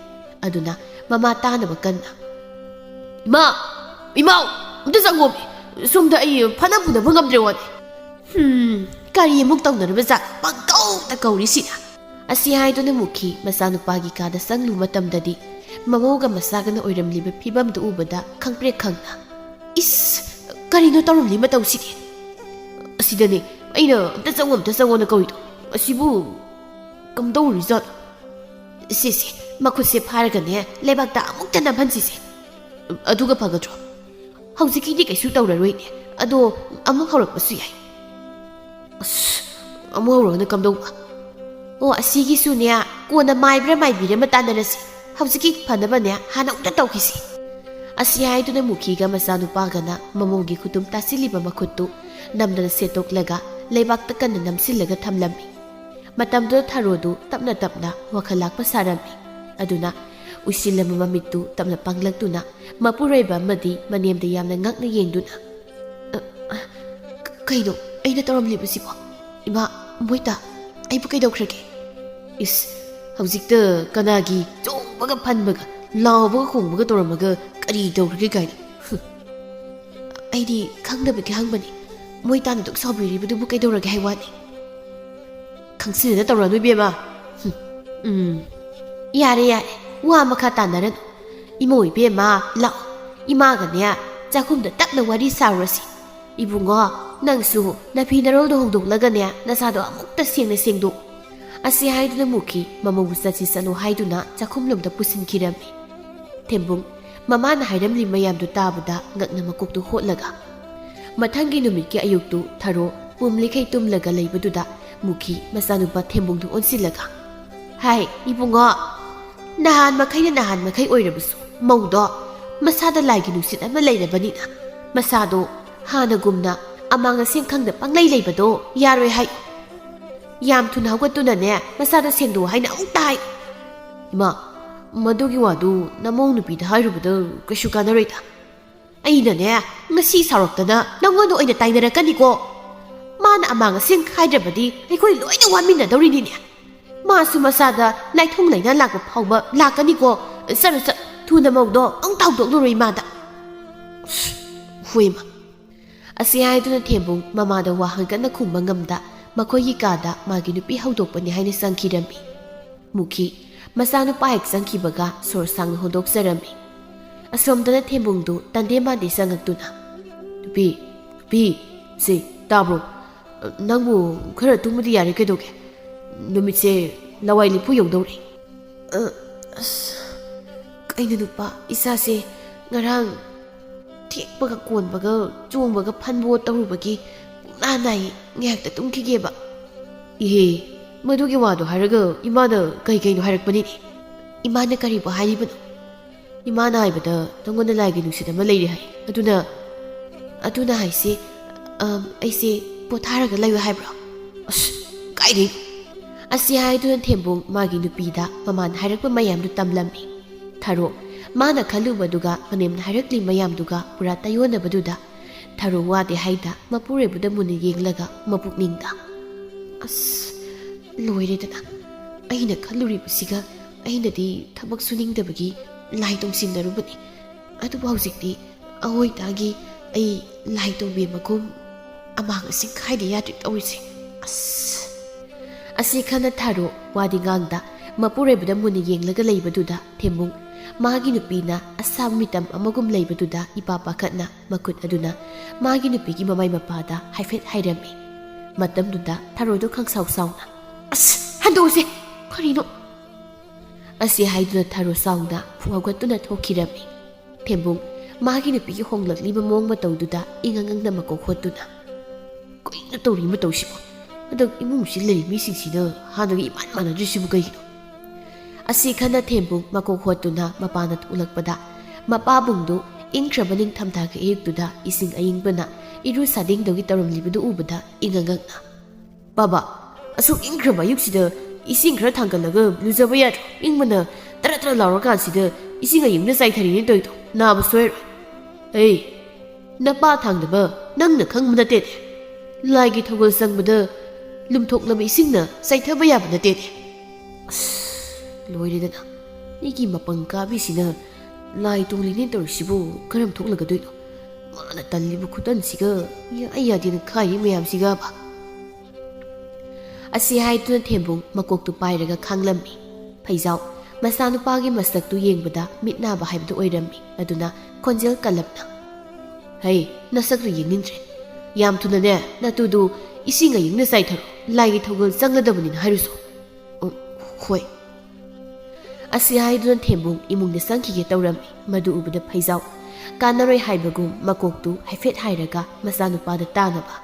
ꯑꯗꯨꯅ ꯃꯃꯥ ꯇꯥꯅꯕ ꯀꯟꯅ, "ꯏꯃꯥ! ꯏꯃꯥꯎ! ꯑꯝꯇ ꯆꯪꯉꯣꯃꯤ! ꯁꯣꯝꯗ ꯑꯩ ꯐꯅ ꯐꯨꯅꯕ ꯉꯝꯗ꯭ꯔꯦ ꯋꯥꯅꯤ!" ꯍꯨꯝ, ꯀꯔꯤ ꯑꯃꯨꯛ ꯇꯧꯅꯔꯕ ꯖꯥꯠ? ꯄꯪꯀꯧꯗ ꯀꯧꯔꯤꯁꯤꯅ꯫ ꯑꯁꯤ ꯍꯥꯏꯗꯨꯅ ꯃꯨꯈꯤ ꯃꯆꯥꯅꯨꯄꯥꯒꯤ ꯀꯥꯗ ꯆꯪꯂꯨ ꯃꯇꯝꯗꯗꯤ ꯃꯃꯧꯒ ꯃꯆꯥꯒꯅ ꯑꯣꯏꯔꯝꯂꯤꯕ ꯐꯤꯕꯝꯗꯨ ꯎꯕꯗ ꯈꯪꯄ꯭ꯔꯦꯛ ꯈꯪꯅ, "ꯏꯁ! ꯀꯔꯤꯅꯣ ꯇꯧꯔꯝꯂꯤ ꯃꯇꯧꯁꯤꯗꯤ? ꯑꯁꯤꯗꯅꯦ ꯑꯩꯅ 'ꯑꯝꯇ ꯆꯪꯉꯣ, ꯑꯝꯇ ꯆꯪꯉꯣꯅ' ꯀꯧꯔꯤꯗꯣ꯫ ꯑꯁꯤꯕꯨ ꯀꯝꯗꯧꯔꯤꯖꯥꯠꯅꯣ?" ꯁꯤꯁꯦ, ꯃꯈꯨꯠꯁꯦ ꯐꯥꯔꯒꯅꯦ ꯂꯩꯕꯥꯛꯇ ꯑꯃꯨꯛꯇ ꯅꯝꯍꯟꯁꯤꯁꯦ꯫ ꯑꯗꯨꯒ ꯐꯒꯗ꯭ꯔꯣ? ꯍꯧꯖꯤꯛꯀꯤꯗꯤ ꯀꯩꯁꯨ ꯇꯧꯔꯔꯣꯏꯅꯦ꯫ ꯑꯗꯣ ꯑꯃꯨꯛ ꯍꯧꯔꯛꯄꯁꯨ ꯌꯥꯏ꯫ ꯑꯁ, ꯑꯃꯨꯛ ꯍꯧꯔꯒꯅ ꯀꯝꯗꯧꯕ? ꯑꯣ, ꯑꯁꯤꯒꯤꯁꯨꯅꯦ, ꯀꯣꯟꯅ ꯃꯥꯏꯕ꯭ꯔꯥ ꯃꯥꯏꯕꯤꯔ ꯑꯃ ꯇꯥꯟꯅꯔꯁꯤ꯫ ꯍꯧꯖꯤꯛꯀꯤ ꯐꯅꯕꯅꯦ ꯍꯥꯟꯅ ꯑꯃꯨꯛꯇ ꯇꯧꯈꯤꯁꯤ꯫ ꯑꯁꯤ ꯍꯥꯏꯗꯨꯅ ꯃꯨꯈꯤꯒ ꯃꯆꯥꯅꯨꯄꯥꯒꯅ ꯃꯃꯧꯒꯤ ꯈꯨꯇꯨꯝ ꯇꯥꯁꯤꯜꯂꯤꯕ ꯃꯈꯨꯠꯇꯨ ꯅꯝꯗꯅ ꯁꯦꯠꯇꯣꯛꯂꯒ ꯂꯩꯕꯥꯛꯇ ꯀꯟꯅ ꯅꯝꯁꯤꯜꯂꯒ ꯊꯝꯂꯝꯃꯤ꯫ ꯃꯇꯝꯗꯨꯗ ꯊꯔꯣꯗꯨ ꯇꯞꯅ ꯇꯞꯅ ꯋꯥꯈꯜ ꯂꯥꯛꯄ ꯁꯥꯔꯝꯃꯤ꯫ ꯑꯗꯨꯅ ꯎꯏꯁꯤꯜꯂꯝꯕ ꯃꯃꯤꯠꯇꯨ ꯇꯞꯅ ꯄꯥꯡꯂꯛꯇꯨꯅ ꯃꯄꯨꯔꯣꯏꯕ ꯑꯃꯗꯤ ꯃꯅꯦꯝꯗ ꯌꯥꯝꯅ ꯉꯛꯅ ꯌꯦꯡꯗꯨꯅ, "ꯑ, ꯑ, ꯀ-, ꯀꯩꯅꯣ ꯑꯩꯅ ꯇꯧꯔꯝꯂꯤꯕꯁꯤꯕꯣ? ꯏꯃꯥ, ꯃꯣꯏꯇꯥ, ꯑꯩꯕꯨ ꯀꯩꯗꯧꯈ꯭ꯔꯒꯦ? ꯏꯁ, ꯍꯧꯖꯤꯛꯇ ꯀꯅꯥꯒꯤ ꯆꯣꯡꯕꯒ ꯐꯟꯕꯒ, ꯂꯥꯎꯕꯒ ꯈꯣꯡꯕꯒ ꯇꯧꯔꯝꯃꯒ ꯀꯔꯤ ꯇꯧꯈ꯭ꯔꯒꯦ ꯀꯥꯏꯅ? ꯍꯨꯝ, ꯑꯩꯗꯤ ꯈꯪꯗꯕꯒꯤ ꯍꯪꯕꯅꯤ꯫ ꯃꯣꯏꯇꯥꯅ ꯑꯗꯨꯛ ꯁꯥꯎꯕꯤꯔꯤꯕꯗꯨꯕꯨ ꯀꯩꯗꯧꯔꯒꯦ ꯍꯥꯏ ꯋꯥꯅꯤ? ꯈꯪꯁꯤꯟꯅꯗ ꯇꯧꯔꯅꯨ, ꯏꯕꯦꯝꯃ꯫ ꯍꯨꯝ, ꯎꯝ, ꯌꯥꯔꯦ, ꯌꯥꯔꯦ, ꯋꯥ ꯃꯈꯥ ꯇꯥꯟꯅꯔꯅꯨ꯫ ꯏꯃꯧ ꯏꯕꯦꯝꯃ, ꯂꯥꯛꯑꯣ, ꯏꯃꯥꯒꯅꯦ ꯆꯥꯛꯈꯨꯝꯗ ꯇꯞꯅ ꯋꯥꯔꯤ ꯁꯥꯔꯨꯔꯁꯤ꯫ ꯏꯕꯨꯡꯉꯣ, ꯅꯪꯁꯨ ꯅꯐꯤ ꯅꯔꯣꯜꯗꯣ ꯍꯣꯡꯗꯣꯛꯂꯒꯅꯦ ꯅꯁꯥꯗꯣ ꯑꯃꯨꯛꯇ ꯁꯦꯡꯅ ꯁꯦꯡꯗꯣꯛ꯫" ꯑꯁꯤ ꯍꯥꯏꯗꯨꯅ ꯃꯨꯈꯤ ꯃꯃꯧꯕꯨ ꯆꯠꯁꯤ ꯆꯠꯂꯣ ꯍꯥꯏꯗꯨꯅ ꯆꯥꯛꯈꯨꯝꯂꯣꯝꯗ ꯄꯨꯁꯤꯟꯈꯤꯔꯝꯃꯤ꯫ ꯊꯦꯝꯕꯨꯡ ꯃꯃꯥꯅ ꯍꯥꯏꯔꯝꯂꯤ ꯃꯌꯥꯝꯗꯨ ꯇꯥꯕꯗ ꯉꯛꯅ ꯃꯀꯣꯛꯇꯨ ꯍꯣꯠꯂꯒ, ꯃꯊꯪꯒꯤ ꯅꯨꯃꯤꯠꯀꯤ ꯑꯌꯨꯛꯇꯨ ꯊꯔꯣ ꯄꯨꯝꯂꯤꯈꯩ ꯇꯨꯝꯂꯒ ꯂꯩꯕꯗꯨꯗ ꯃꯨꯈꯤ ꯃꯆꯥꯅꯨꯄꯥ ꯊꯦꯝꯕꯨꯡꯗꯨ ꯑꯣꯟꯁꯤꯜꯂꯒ, "ꯍꯥꯏ, ꯏꯕꯨꯡꯉꯣ, ꯅꯍꯥꯟ ꯃꯈꯩꯅ ꯅꯍꯥꯟ ꯃꯈꯩ ꯑꯣꯏꯔꯕꯁꯨ ꯃꯧꯗꯣ ꯃꯁꯥꯗ ꯂꯥꯏꯒꯤ ꯅꯨꯡꯁꯤꯠ ꯑꯃ ꯂꯩꯔꯕꯅꯤꯅ ꯃꯁꯥꯗꯣ ꯍꯥꯟꯅꯒꯨꯝꯅ ꯑꯃꯥꯡ ꯑꯁꯦꯡ ꯈꯪꯗ ꯄꯪꯂꯩ ꯂꯩꯕꯗꯣ ꯌꯥꯔꯣꯏ ꯍꯥꯏ꯫" ꯌꯥꯝ ꯊꯨꯅ ꯍꯧꯒꯠꯇꯨꯅꯅꯦ, ꯃꯁꯥꯗ ꯁꯦꯡꯗꯣꯛ ꯍꯥꯏꯅ ꯑꯃꯨꯛꯇ ꯍꯥꯏ꯫ ꯏꯃꯥ, ꯃꯗꯨꯒꯤ ꯋꯥꯗꯨ ꯅꯃꯧ ꯅꯨꯄꯤꯗ ꯍꯥꯏꯔꯨꯕꯗ ꯀꯩꯁꯨ ꯀꯥꯟꯅꯔꯣꯏꯗ꯫ ꯑꯩꯅꯅꯦ, ꯉꯁꯤ ꯁꯥꯎꯔꯛꯇꯅ ꯅꯪꯉꯣꯟꯗ ꯑꯣꯏꯅ ꯇꯥꯏꯅꯔꯛꯀꯅꯤꯀꯣ꯫ ꯃꯥꯅ ꯑꯃꯥꯡ ꯑꯁꯦꯡ ꯈꯥꯏꯗ꯭ꯔꯕꯗꯤ ꯑꯩꯈꯣꯏ ꯂꯣꯏꯅ ꯋꯥꯃꯤꯟꯅꯗꯧꯔꯤꯅꯤꯅꯦ꯫ ꯃꯥꯁꯨ ꯃꯁꯥꯗ ꯂꯥꯏꯊꯨꯡ ꯂꯩꯅꯥ ꯂꯥꯛꯄ ꯐꯥꯎꯕ ꯂꯥꯛꯀꯅꯤꯀꯣ꯫ ꯆꯠꯂꯨ ꯆꯠ, ꯊꯨꯅ ꯃꯧꯗꯣ ꯑꯃꯨꯛ ꯊꯥꯎꯗꯣꯛꯂꯨꯔꯣ ꯏꯃꯥꯗ꯫ ꯍꯣꯏ ꯏꯃꯥ꯫ ꯑꯁꯤ ꯍꯥꯏꯗꯨꯅ ꯊꯦꯝꯕꯨꯡ ꯃꯃꯥꯗ ꯋꯥ ꯍꯪꯀꯠꯅ ꯈꯨꯝꯕ ꯉꯝꯗ ꯃꯈꯣꯏꯒꯤ ꯀꯥꯗ ꯃꯥꯒꯤ ꯅꯨꯄꯤ ꯍꯧꯗꯣꯛꯄꯅꯤ ꯍꯥꯏꯅ ꯆꯪꯈꯤꯔꯝꯃꯤ꯫ ꯃꯨꯈꯤ ꯃꯆꯥꯅꯨꯄꯥ ꯍꯦꯛ ꯆꯪꯈꯤꯕꯒ ꯁꯣꯔ ꯁꯥꯡꯅ ꯍꯣꯟꯗꯣꯛꯆꯔꯝꯃꯤ꯫ ꯑꯁꯣꯝꯗꯅ ꯊꯦꯝꯕꯨꯡꯗꯨ ꯇꯟꯗꯦ ꯃꯥꯟꯗꯦ ꯆꯪꯉꯛꯇꯨꯅ, "ꯅꯨꯄꯤ, ꯅꯨꯄꯤ, ꯁꯤ ꯇꯥꯕ꯭ꯔꯣ? ꯅꯪꯕꯨ ꯈꯔ ꯇꯨꯝꯕꯗꯤ ꯌꯥꯔꯦ ꯀꯩꯗꯧꯒꯦ? ꯅꯨꯃꯤꯠꯁꯦ ꯂꯋꯥꯏ ꯂꯤꯐꯨ ꯌꯧꯗꯧꯔꯦ꯫" "ꯑ, ꯑꯁ, ꯀꯩꯅꯣ ꯅꯨꯄꯥ, ꯏꯆꯥꯁꯦ ꯉꯔꯥꯡ ꯊꯦꯛꯄꯒ ꯀꯣꯟꯕꯒ ꯆꯣꯡꯕꯒ ꯐꯟꯕꯣ ꯇꯧꯔꯨꯕꯒꯤ ꯄꯨꯡꯅꯥ ꯅꯥꯏ, ꯉꯥꯏꯍꯥꯛꯇ ꯇꯨꯝꯈꯤꯒꯦꯕ꯫" "ꯏꯍꯦ, ꯃꯗꯨꯒꯤ ꯋꯥꯗꯣ ꯍꯥꯏꯔꯒ ꯏꯃꯥꯅ ꯀꯩ ꯀꯩꯅꯣ ꯍꯥꯏꯔꯛꯄꯅꯤꯅꯦ꯫" "ꯏꯃꯥꯅ ꯀꯔꯤꯕꯨ ꯍꯥꯏꯔꯤꯕꯅꯣ?" "ꯏꯃꯥꯅ ꯍꯥꯏꯕꯗ ꯅꯪꯉꯣꯟꯗ ꯂꯥꯏꯒꯤ ꯅꯨꯡꯁꯤꯠ ꯑꯃ ꯂꯩꯔꯦ ꯍꯥꯏ꯫ ꯑꯗꯨꯅ, ꯑꯗꯨꯅ ꯍꯥꯏꯁꯦ, ꯑꯝ, ꯑꯩꯁꯦ ꯄꯣꯊꯥꯔꯒ ꯂꯩꯌꯨ ꯍꯥꯏꯕ꯭ꯔꯣ?" "ꯑꯁ, ꯀꯥꯏꯗꯩ?" ꯑꯁꯤ ꯍꯥꯏꯗꯨꯅ ꯊꯦꯝꯕꯨꯡ ꯃꯥꯒꯤ ꯅꯨꯄꯤꯗ ꯃꯃꯥꯅ ꯍꯥꯏꯔꯛꯄ ꯃꯌꯥꯝꯗꯨ ꯇꯝꯂꯝꯃꯤ꯫ ꯊꯔꯣ, ꯃꯥꯅ ꯈꯜꯂꯨꯕꯗꯨꯒ ꯃꯅꯦꯝꯅ ꯍꯥꯏꯔꯛꯂꯤ ꯃꯌꯥꯝꯗꯨꯒ ꯄꯨꯔꯥ ꯇꯥꯏꯌꯣꯟꯅꯕꯗꯨꯗ ꯊꯔꯣ ꯋꯥꯗꯦ ꯍꯥꯏꯗ ꯃꯄꯨꯔꯣꯏꯕꯗ ꯃꯨꯟꯅ ꯌꯦꯡꯂꯒ ꯃꯄꯨꯛꯅꯤꯡꯗ, "ꯑꯁ, ꯂꯣꯏꯔꯦꯗꯅ꯫ ꯑꯩꯅ ꯈꯜꯂꯨꯔꯤꯕꯁꯤꯒ ꯑꯩꯅꯗꯤ ꯊꯕꯛ ꯁꯨꯅꯤꯡꯗꯕꯒꯤ ꯂꯥꯏ ꯇꯣꯡꯁꯤꯟꯅꯔꯨꯕꯅꯤ꯫ ꯑꯗꯨꯕꯨ ꯍꯧꯖꯤꯛꯇꯤ ꯑꯑꯣꯏꯇꯥꯒꯤ ꯑꯩ ꯂꯥꯏ ꯇꯣꯡꯕꯤ ꯃꯒꯨꯝ ꯑꯃꯥꯡ ꯑꯁꯤ ꯈꯥꯏꯗ ꯌꯥꯗ꯭ꯔꯦ ꯇꯧꯔꯤꯁꯦ꯫ ꯑꯁ꯫" ꯑꯁꯤ ꯈꯟꯅ ꯊꯔꯣ ꯋꯥꯗꯤ ꯉꯥꯡꯗ ꯃꯄꯨꯔꯣꯏꯕꯗ ꯃꯨꯟꯅ ꯌꯦꯡꯂꯒ ꯂꯩꯕꯗꯨꯗ ꯊꯦꯝꯕꯨꯡ ꯃꯥꯒꯤ ꯅꯨꯄꯤꯅ ꯑꯁꯥꯕ ꯃꯤꯇꯝ ꯑꯃꯒꯨꯝ ꯂꯩꯕꯗꯨꯗ ꯏꯄꯥ ꯄꯥꯈꯠꯅ ꯃꯈꯨꯠ ꯑꯗꯨꯅ ꯃꯥꯒꯤ ꯅꯨꯄꯤꯒꯤ ꯃꯃꯥꯏ ꯃꯄꯥꯗ ꯍꯥꯏꯐꯦꯠ ꯍꯥꯏꯔꯝꯃꯤ꯫ ꯃꯇꯝꯗꯨꯗ ꯊꯔꯣꯗꯨ ꯈꯪꯁꯥꯎ ꯁꯥꯎꯅ, "ꯑꯁ, ꯍꯟꯗꯣꯛꯎꯁꯦ, ꯀꯔꯤꯅꯣ?" ꯑꯁꯤ ꯍꯥꯏꯗꯨꯅ ꯊꯔꯣ ꯁꯥꯎꯅ ꯐꯨ ꯍꯧꯒꯠꯇꯨꯅ ꯊꯣꯛꯈꯤꯔꯝꯃꯤ꯫ ꯊꯦꯝꯕꯨꯡ ꯃꯥꯒꯤ ꯅꯨꯄꯤꯒꯤ ꯍꯣꯡꯂꯛꯂꯤꯕ ꯃꯑꯣꯡ ꯃꯇꯧꯗꯨꯗ ꯏꯉꯛ ꯉꯛꯅ ꯃꯀꯣꯛ ꯍꯣꯠꯇꯨꯅ, "ꯀꯩꯅꯣ ꯇꯧꯔꯤ ꯃꯇꯧꯁꯤꯕꯣ? ꯍꯟꯗꯛ ꯏꯃꯨꯡꯁꯤ ꯂꯩꯔꯤ ꯃꯤꯁꯤꯡꯁꯤꯅ ꯍꯥꯟꯅꯒ ꯏꯃꯥꯟ ꯃꯥꯟꯅꯗ꯭ꯔꯤꯁꯤꯕꯨ ꯀꯩꯒꯤꯅꯣ?" ꯑꯁꯤ ꯈꯟꯅ ꯊꯦꯝꯕꯨꯡ ꯃꯀꯣꯛ ꯍꯣꯠꯇꯨꯅ ꯃꯄꯥꯟꯗ ꯊꯣꯛꯂꯛꯄꯗ, ꯃꯄꯥꯕꯨꯡꯗꯨ ꯏꯪꯈ꯭ꯔꯕ ꯅꯤꯡꯊꯝꯊꯥꯒꯤ ꯑꯌꯨꯛꯇꯨꯗ ꯏꯁꯤꯡ ꯑꯏꯪꯕꯅ ꯏꯔꯨ ꯁꯥꯗꯤꯡꯗꯧꯒꯤ ꯇꯧꯔꯝꯂꯤꯕꯗꯨ ꯎꯕꯗ ꯏꯉꯛ ꯉꯛꯅ, "ꯕꯥꯕꯥ, ꯑꯁꯨꯛ ꯏꯪꯈ꯭ꯔꯕ ꯑꯌꯨꯛꯁꯤꯗ ꯏꯁꯤꯡ ꯈꯔ ꯊꯥꯡꯒꯠꯂꯒ ꯂꯨꯖꯕ ꯌꯥꯗ꯭ꯔꯣ? ꯏꯪꯕꯅ ꯇꯔꯥ ꯇꯔꯥ ꯂꯥꯎꯔꯀꯥꯟꯁꯤꯗ ꯏꯁꯤꯡ ꯑꯌꯤꯡꯕꯅ ꯆꯥꯏꯊꯔꯤꯅꯦ ꯇꯧꯔꯤꯗꯣ꯫ ꯅꯥꯕ ꯁꯣꯏꯔꯣꯏ꯫ ꯑꯩ ꯅꯄꯥ ꯊꯥꯡꯗꯕ ꯅꯪꯅ ꯈꯪꯕ ꯅꯠꯇꯦꯅꯦ꯫ ꯂꯥꯏꯒꯤ ꯊꯧꯒꯜ ꯆꯪꯕꯗ ꯂꯨꯝꯊꯣꯛꯂꯕ ꯏꯁꯤꯡꯅ ꯆꯥꯏꯊꯕ ꯌꯥꯕ ꯅꯠꯇꯦꯅꯦ꯫ ꯑꯁ, ꯂꯣꯏꯔꯦꯗꯅ꯫ ꯑꯩꯒꯤ ꯃꯄꯪ ꯀꯥꯕꯤꯁꯤꯅ ꯂꯥꯏ ꯇꯣꯡꯂꯤꯅꯦ ꯇꯧꯔꯤꯁꯤꯕꯨ ꯀꯔꯝ ꯊꯣꯛꯂꯒꯗꯣꯏꯅꯣ? ꯃꯥꯅ ꯇꯜꯂꯤꯕ ꯈꯨꯇꯟꯁꯤꯒ ꯌꯥꯏ ꯌꯥꯗꯦꯅ ꯈꯥꯏꯔꯤ ꯃꯌꯥꯝꯁꯤꯒꯕ꯫ ꯑꯁꯤ ꯍꯥꯏꯗꯨꯅ ꯊꯦꯝꯕꯨꯡ ꯃꯀꯣꯛꯇꯨ ꯄꯥꯏꯔꯒ ꯈꯥꯡꯂꯝꯃꯤ꯫ ꯐꯩꯖꯥꯎ ꯃꯆꯥꯅꯨꯄꯥꯒꯤ ꯃꯁꯛꯇꯨ ꯌꯦꯡꯕꯗ ꯃꯤꯠ ꯅꯥꯕ ꯍꯥꯏꯕꯗꯨ ꯑꯣꯏꯔꯝꯃꯤ꯫ ꯑꯗꯨꯅ ꯈꯣꯟꯖꯦꯜ ꯀꯜꯂꯞꯅ, "ꯍꯩ, ꯅꯁꯛꯇꯨ ꯌꯦꯡꯅꯤꯡꯗ꯭ꯔꯦ꯫ ꯌꯥꯝ ꯊꯨꯅꯅꯦ, ꯅꯇꯨꯗꯨ ꯏꯁꯤꯡ ꯑꯌꯤꯡꯅ ꯆꯥꯏꯊꯔꯣ꯫ ꯂꯥꯏꯒꯤ ꯊꯧꯒꯜ ꯆꯪꯂꯗꯕꯅꯤꯅ ꯍꯥꯏꯔꯨꯁꯣ꯫" "ꯎꯝ, ꯍꯣꯏ꯫" ꯑꯁꯤ ꯍꯥꯏꯗꯨꯅ ꯊꯦꯝꯕꯨꯡ ꯏꯃꯨꯡꯗ ꯆꯪꯈꯤꯒꯦ ꯇꯧꯔꯝꯃꯤ꯫ ꯃꯗꯨ ꯎꯕꯗ ꯐꯩꯖꯥꯎ ꯀꯥꯟꯅꯔꯣꯏ ꯍꯥꯏꯕꯒꯨꯝ ꯃꯀꯣꯛꯇꯨ ꯍꯥꯏꯐꯦꯠ ꯍꯥꯏꯔꯒ ꯃꯆꯥꯅꯨꯄꯥꯗ ꯇꯥꯅꯕ,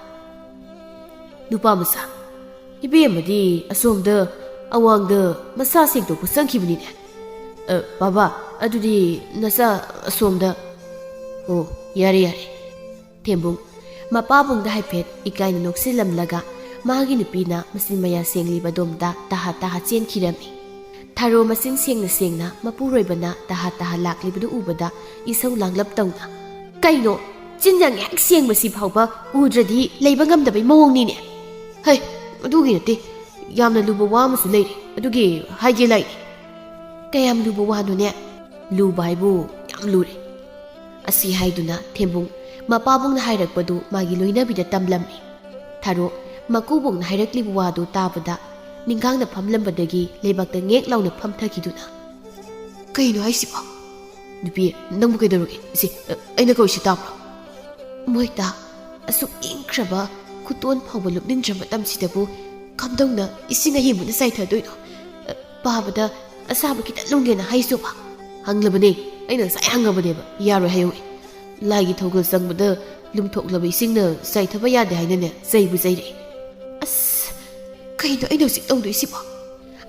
"ꯅꯨꯄꯥ ꯃꯆꯥ, ꯏꯕꯦꯝꯃꯗꯤ ꯑꯁꯣꯝꯗ ꯑꯋꯥꯡꯗ ꯃꯁꯥ ꯁꯦꯡꯗꯣꯛꯄ ꯆꯪꯈꯤꯕꯅꯤꯅꯦ꯫ ꯑ, ꯕꯥꯕꯥ, ꯑꯗꯨꯗꯤ ꯅꯆꯥ ꯑꯁꯣꯝꯗ꯫" "ꯑꯣ, ꯌꯥꯔꯦ, ꯌꯥꯔꯦ꯫" ꯊꯦꯝꯕꯨꯡ ꯃꯄꯥꯕꯨꯡꯗ ꯍꯥꯏꯐꯦꯠ ꯏꯀꯥꯏꯅ ꯅꯣꯛꯁꯤꯜꯂꯝꯂꯒ ꯃꯥꯒꯤ ꯅꯨꯄꯤꯅ ꯃꯆꯤꯟ ꯃꯌꯥ ꯁꯦꯡꯂꯤꯕ ꯑꯗꯣꯝꯗ ꯇꯍꯥ ꯇꯍꯥ ꯆꯦꯟꯈꯤꯔꯝꯃꯤ꯫ ꯊꯥꯔꯣ ꯃꯆꯤꯟ ꯁꯦꯡꯅ ꯁꯦꯡꯅ ꯃꯄꯨꯔꯣꯏꯕꯅ ꯇꯍꯥ ꯇꯍꯥ ꯂꯥꯛꯂꯤꯕꯗꯨ ꯎꯕꯗ ꯏꯁꯧ ꯂꯥꯡꯂꯞ ꯇꯧꯅ, "ꯀꯩꯅꯣ? ꯆꯤꯟ ꯌꯥꯡ ꯍꯦꯛ ꯁꯦꯡꯕꯁꯤ ꯐꯥꯎꯕ ꯎꯗ꯭ꯔꯗꯤ ꯂꯩꯕ ꯉꯝꯗꯕꯩ ꯃꯑꯣꯡꯅꯤꯅꯦ꯫ ꯍꯩ, ꯑꯗꯨꯒꯤ ꯅꯠꯇꯦ, ꯌꯥꯝꯅ ꯂꯨꯕ ꯋꯥ ꯑꯃꯁꯨ ꯂꯩꯔꯦ, ꯑꯗꯨꯒꯤ ꯍꯥꯏꯒꯦ ꯂꯥꯛꯏꯅꯦ꯫" "ꯀꯌꯥꯝ ꯂꯨꯕ ꯋꯥꯅꯣꯅꯦ?" "ꯂꯨꯕ ꯍꯥꯏꯕꯨ ꯌꯥꯝ ꯂꯨꯔꯦ꯫" ꯑꯁꯤ ꯍꯥꯏꯗꯨꯅ ꯊꯦꯝꯕꯨꯡ ꯃꯄꯥꯕꯨꯡꯅ ꯍꯥꯏꯔꯛꯄꯗꯨ ꯃꯥꯒꯤ ꯂꯣꯏꯅꯕꯤꯗ ꯇꯝꯂꯝꯃꯤ꯫ ꯊꯥꯔꯣ ꯃꯀꯨꯕꯣꯛꯅ ꯍꯥꯏꯔꯛꯂꯤꯕ ꯋꯥꯗꯨ ꯇꯥꯕꯗ ꯅꯤꯡꯒꯥꯡꯅ ꯐꯝꯂꯝꯕꯗꯒꯤ ꯂꯩꯕꯥꯛꯇ ꯉꯦꯛ ꯂꯥꯎꯅ ꯐꯝꯊꯈꯤꯗꯨꯅ, "ꯀꯩꯅꯣ ꯍꯥꯏꯁꯤꯕꯣ? ꯅꯨꯄꯤ, ꯅꯪꯕꯨ ꯀꯩꯗꯧꯔꯒꯦ? ꯁꯤ, ꯑ, ꯑꯩꯅ ꯀꯧꯔꯤꯁꯤ ꯇꯥꯕ꯭ꯔꯣ?" "ꯃꯣꯏꯇꯥ, ꯑꯁꯨꯛ ꯏꯪꯈ꯭ꯔꯕ ꯈꯨꯇꯣꯟ ꯐꯥꯎꯕ ꯂꯨꯞꯅꯤꯡꯗ꯭ꯔ ꯃꯇꯝꯁꯤꯗꯕꯨ ꯀꯝꯗꯧꯅ ꯏꯁꯤꯡ ꯑꯌꯤꯡꯕꯅ ꯆꯥꯏꯊꯗꯣꯏꯅꯣ? ꯑ, ꯄꯥꯕꯗ ꯑꯁꯥꯕ ꯈꯤꯇꯪ ꯂꯨꯝꯒꯦꯅ ꯍꯥꯏꯁꯨꯕ?" "ꯍꯪꯂꯕꯅꯦ, ꯑꯩꯅ ꯉꯁꯥꯏ ꯍꯪꯉꯕꯅꯦꯕ, ꯌꯥꯔꯣꯏ ꯍꯥꯏꯍꯧꯋꯤ꯫ ꯂꯥꯏꯒꯤ ꯊꯧꯒꯜ ꯆꯪꯕꯗ ꯂꯨꯝꯊꯣꯛꯂꯕ ꯏꯁꯤꯡꯅ ꯆꯥꯏꯊꯕ ꯌꯥꯗꯦ ꯍꯥꯏꯅꯅꯦ ꯆꯩꯕꯨ ꯆꯩꯔꯛꯏ꯫" "ꯑꯁ, ꯀꯩꯅꯣ ꯑꯩꯅ ꯍꯧꯖꯤꯛ ꯇꯧꯗꯣꯏꯁꯤꯕꯣ?"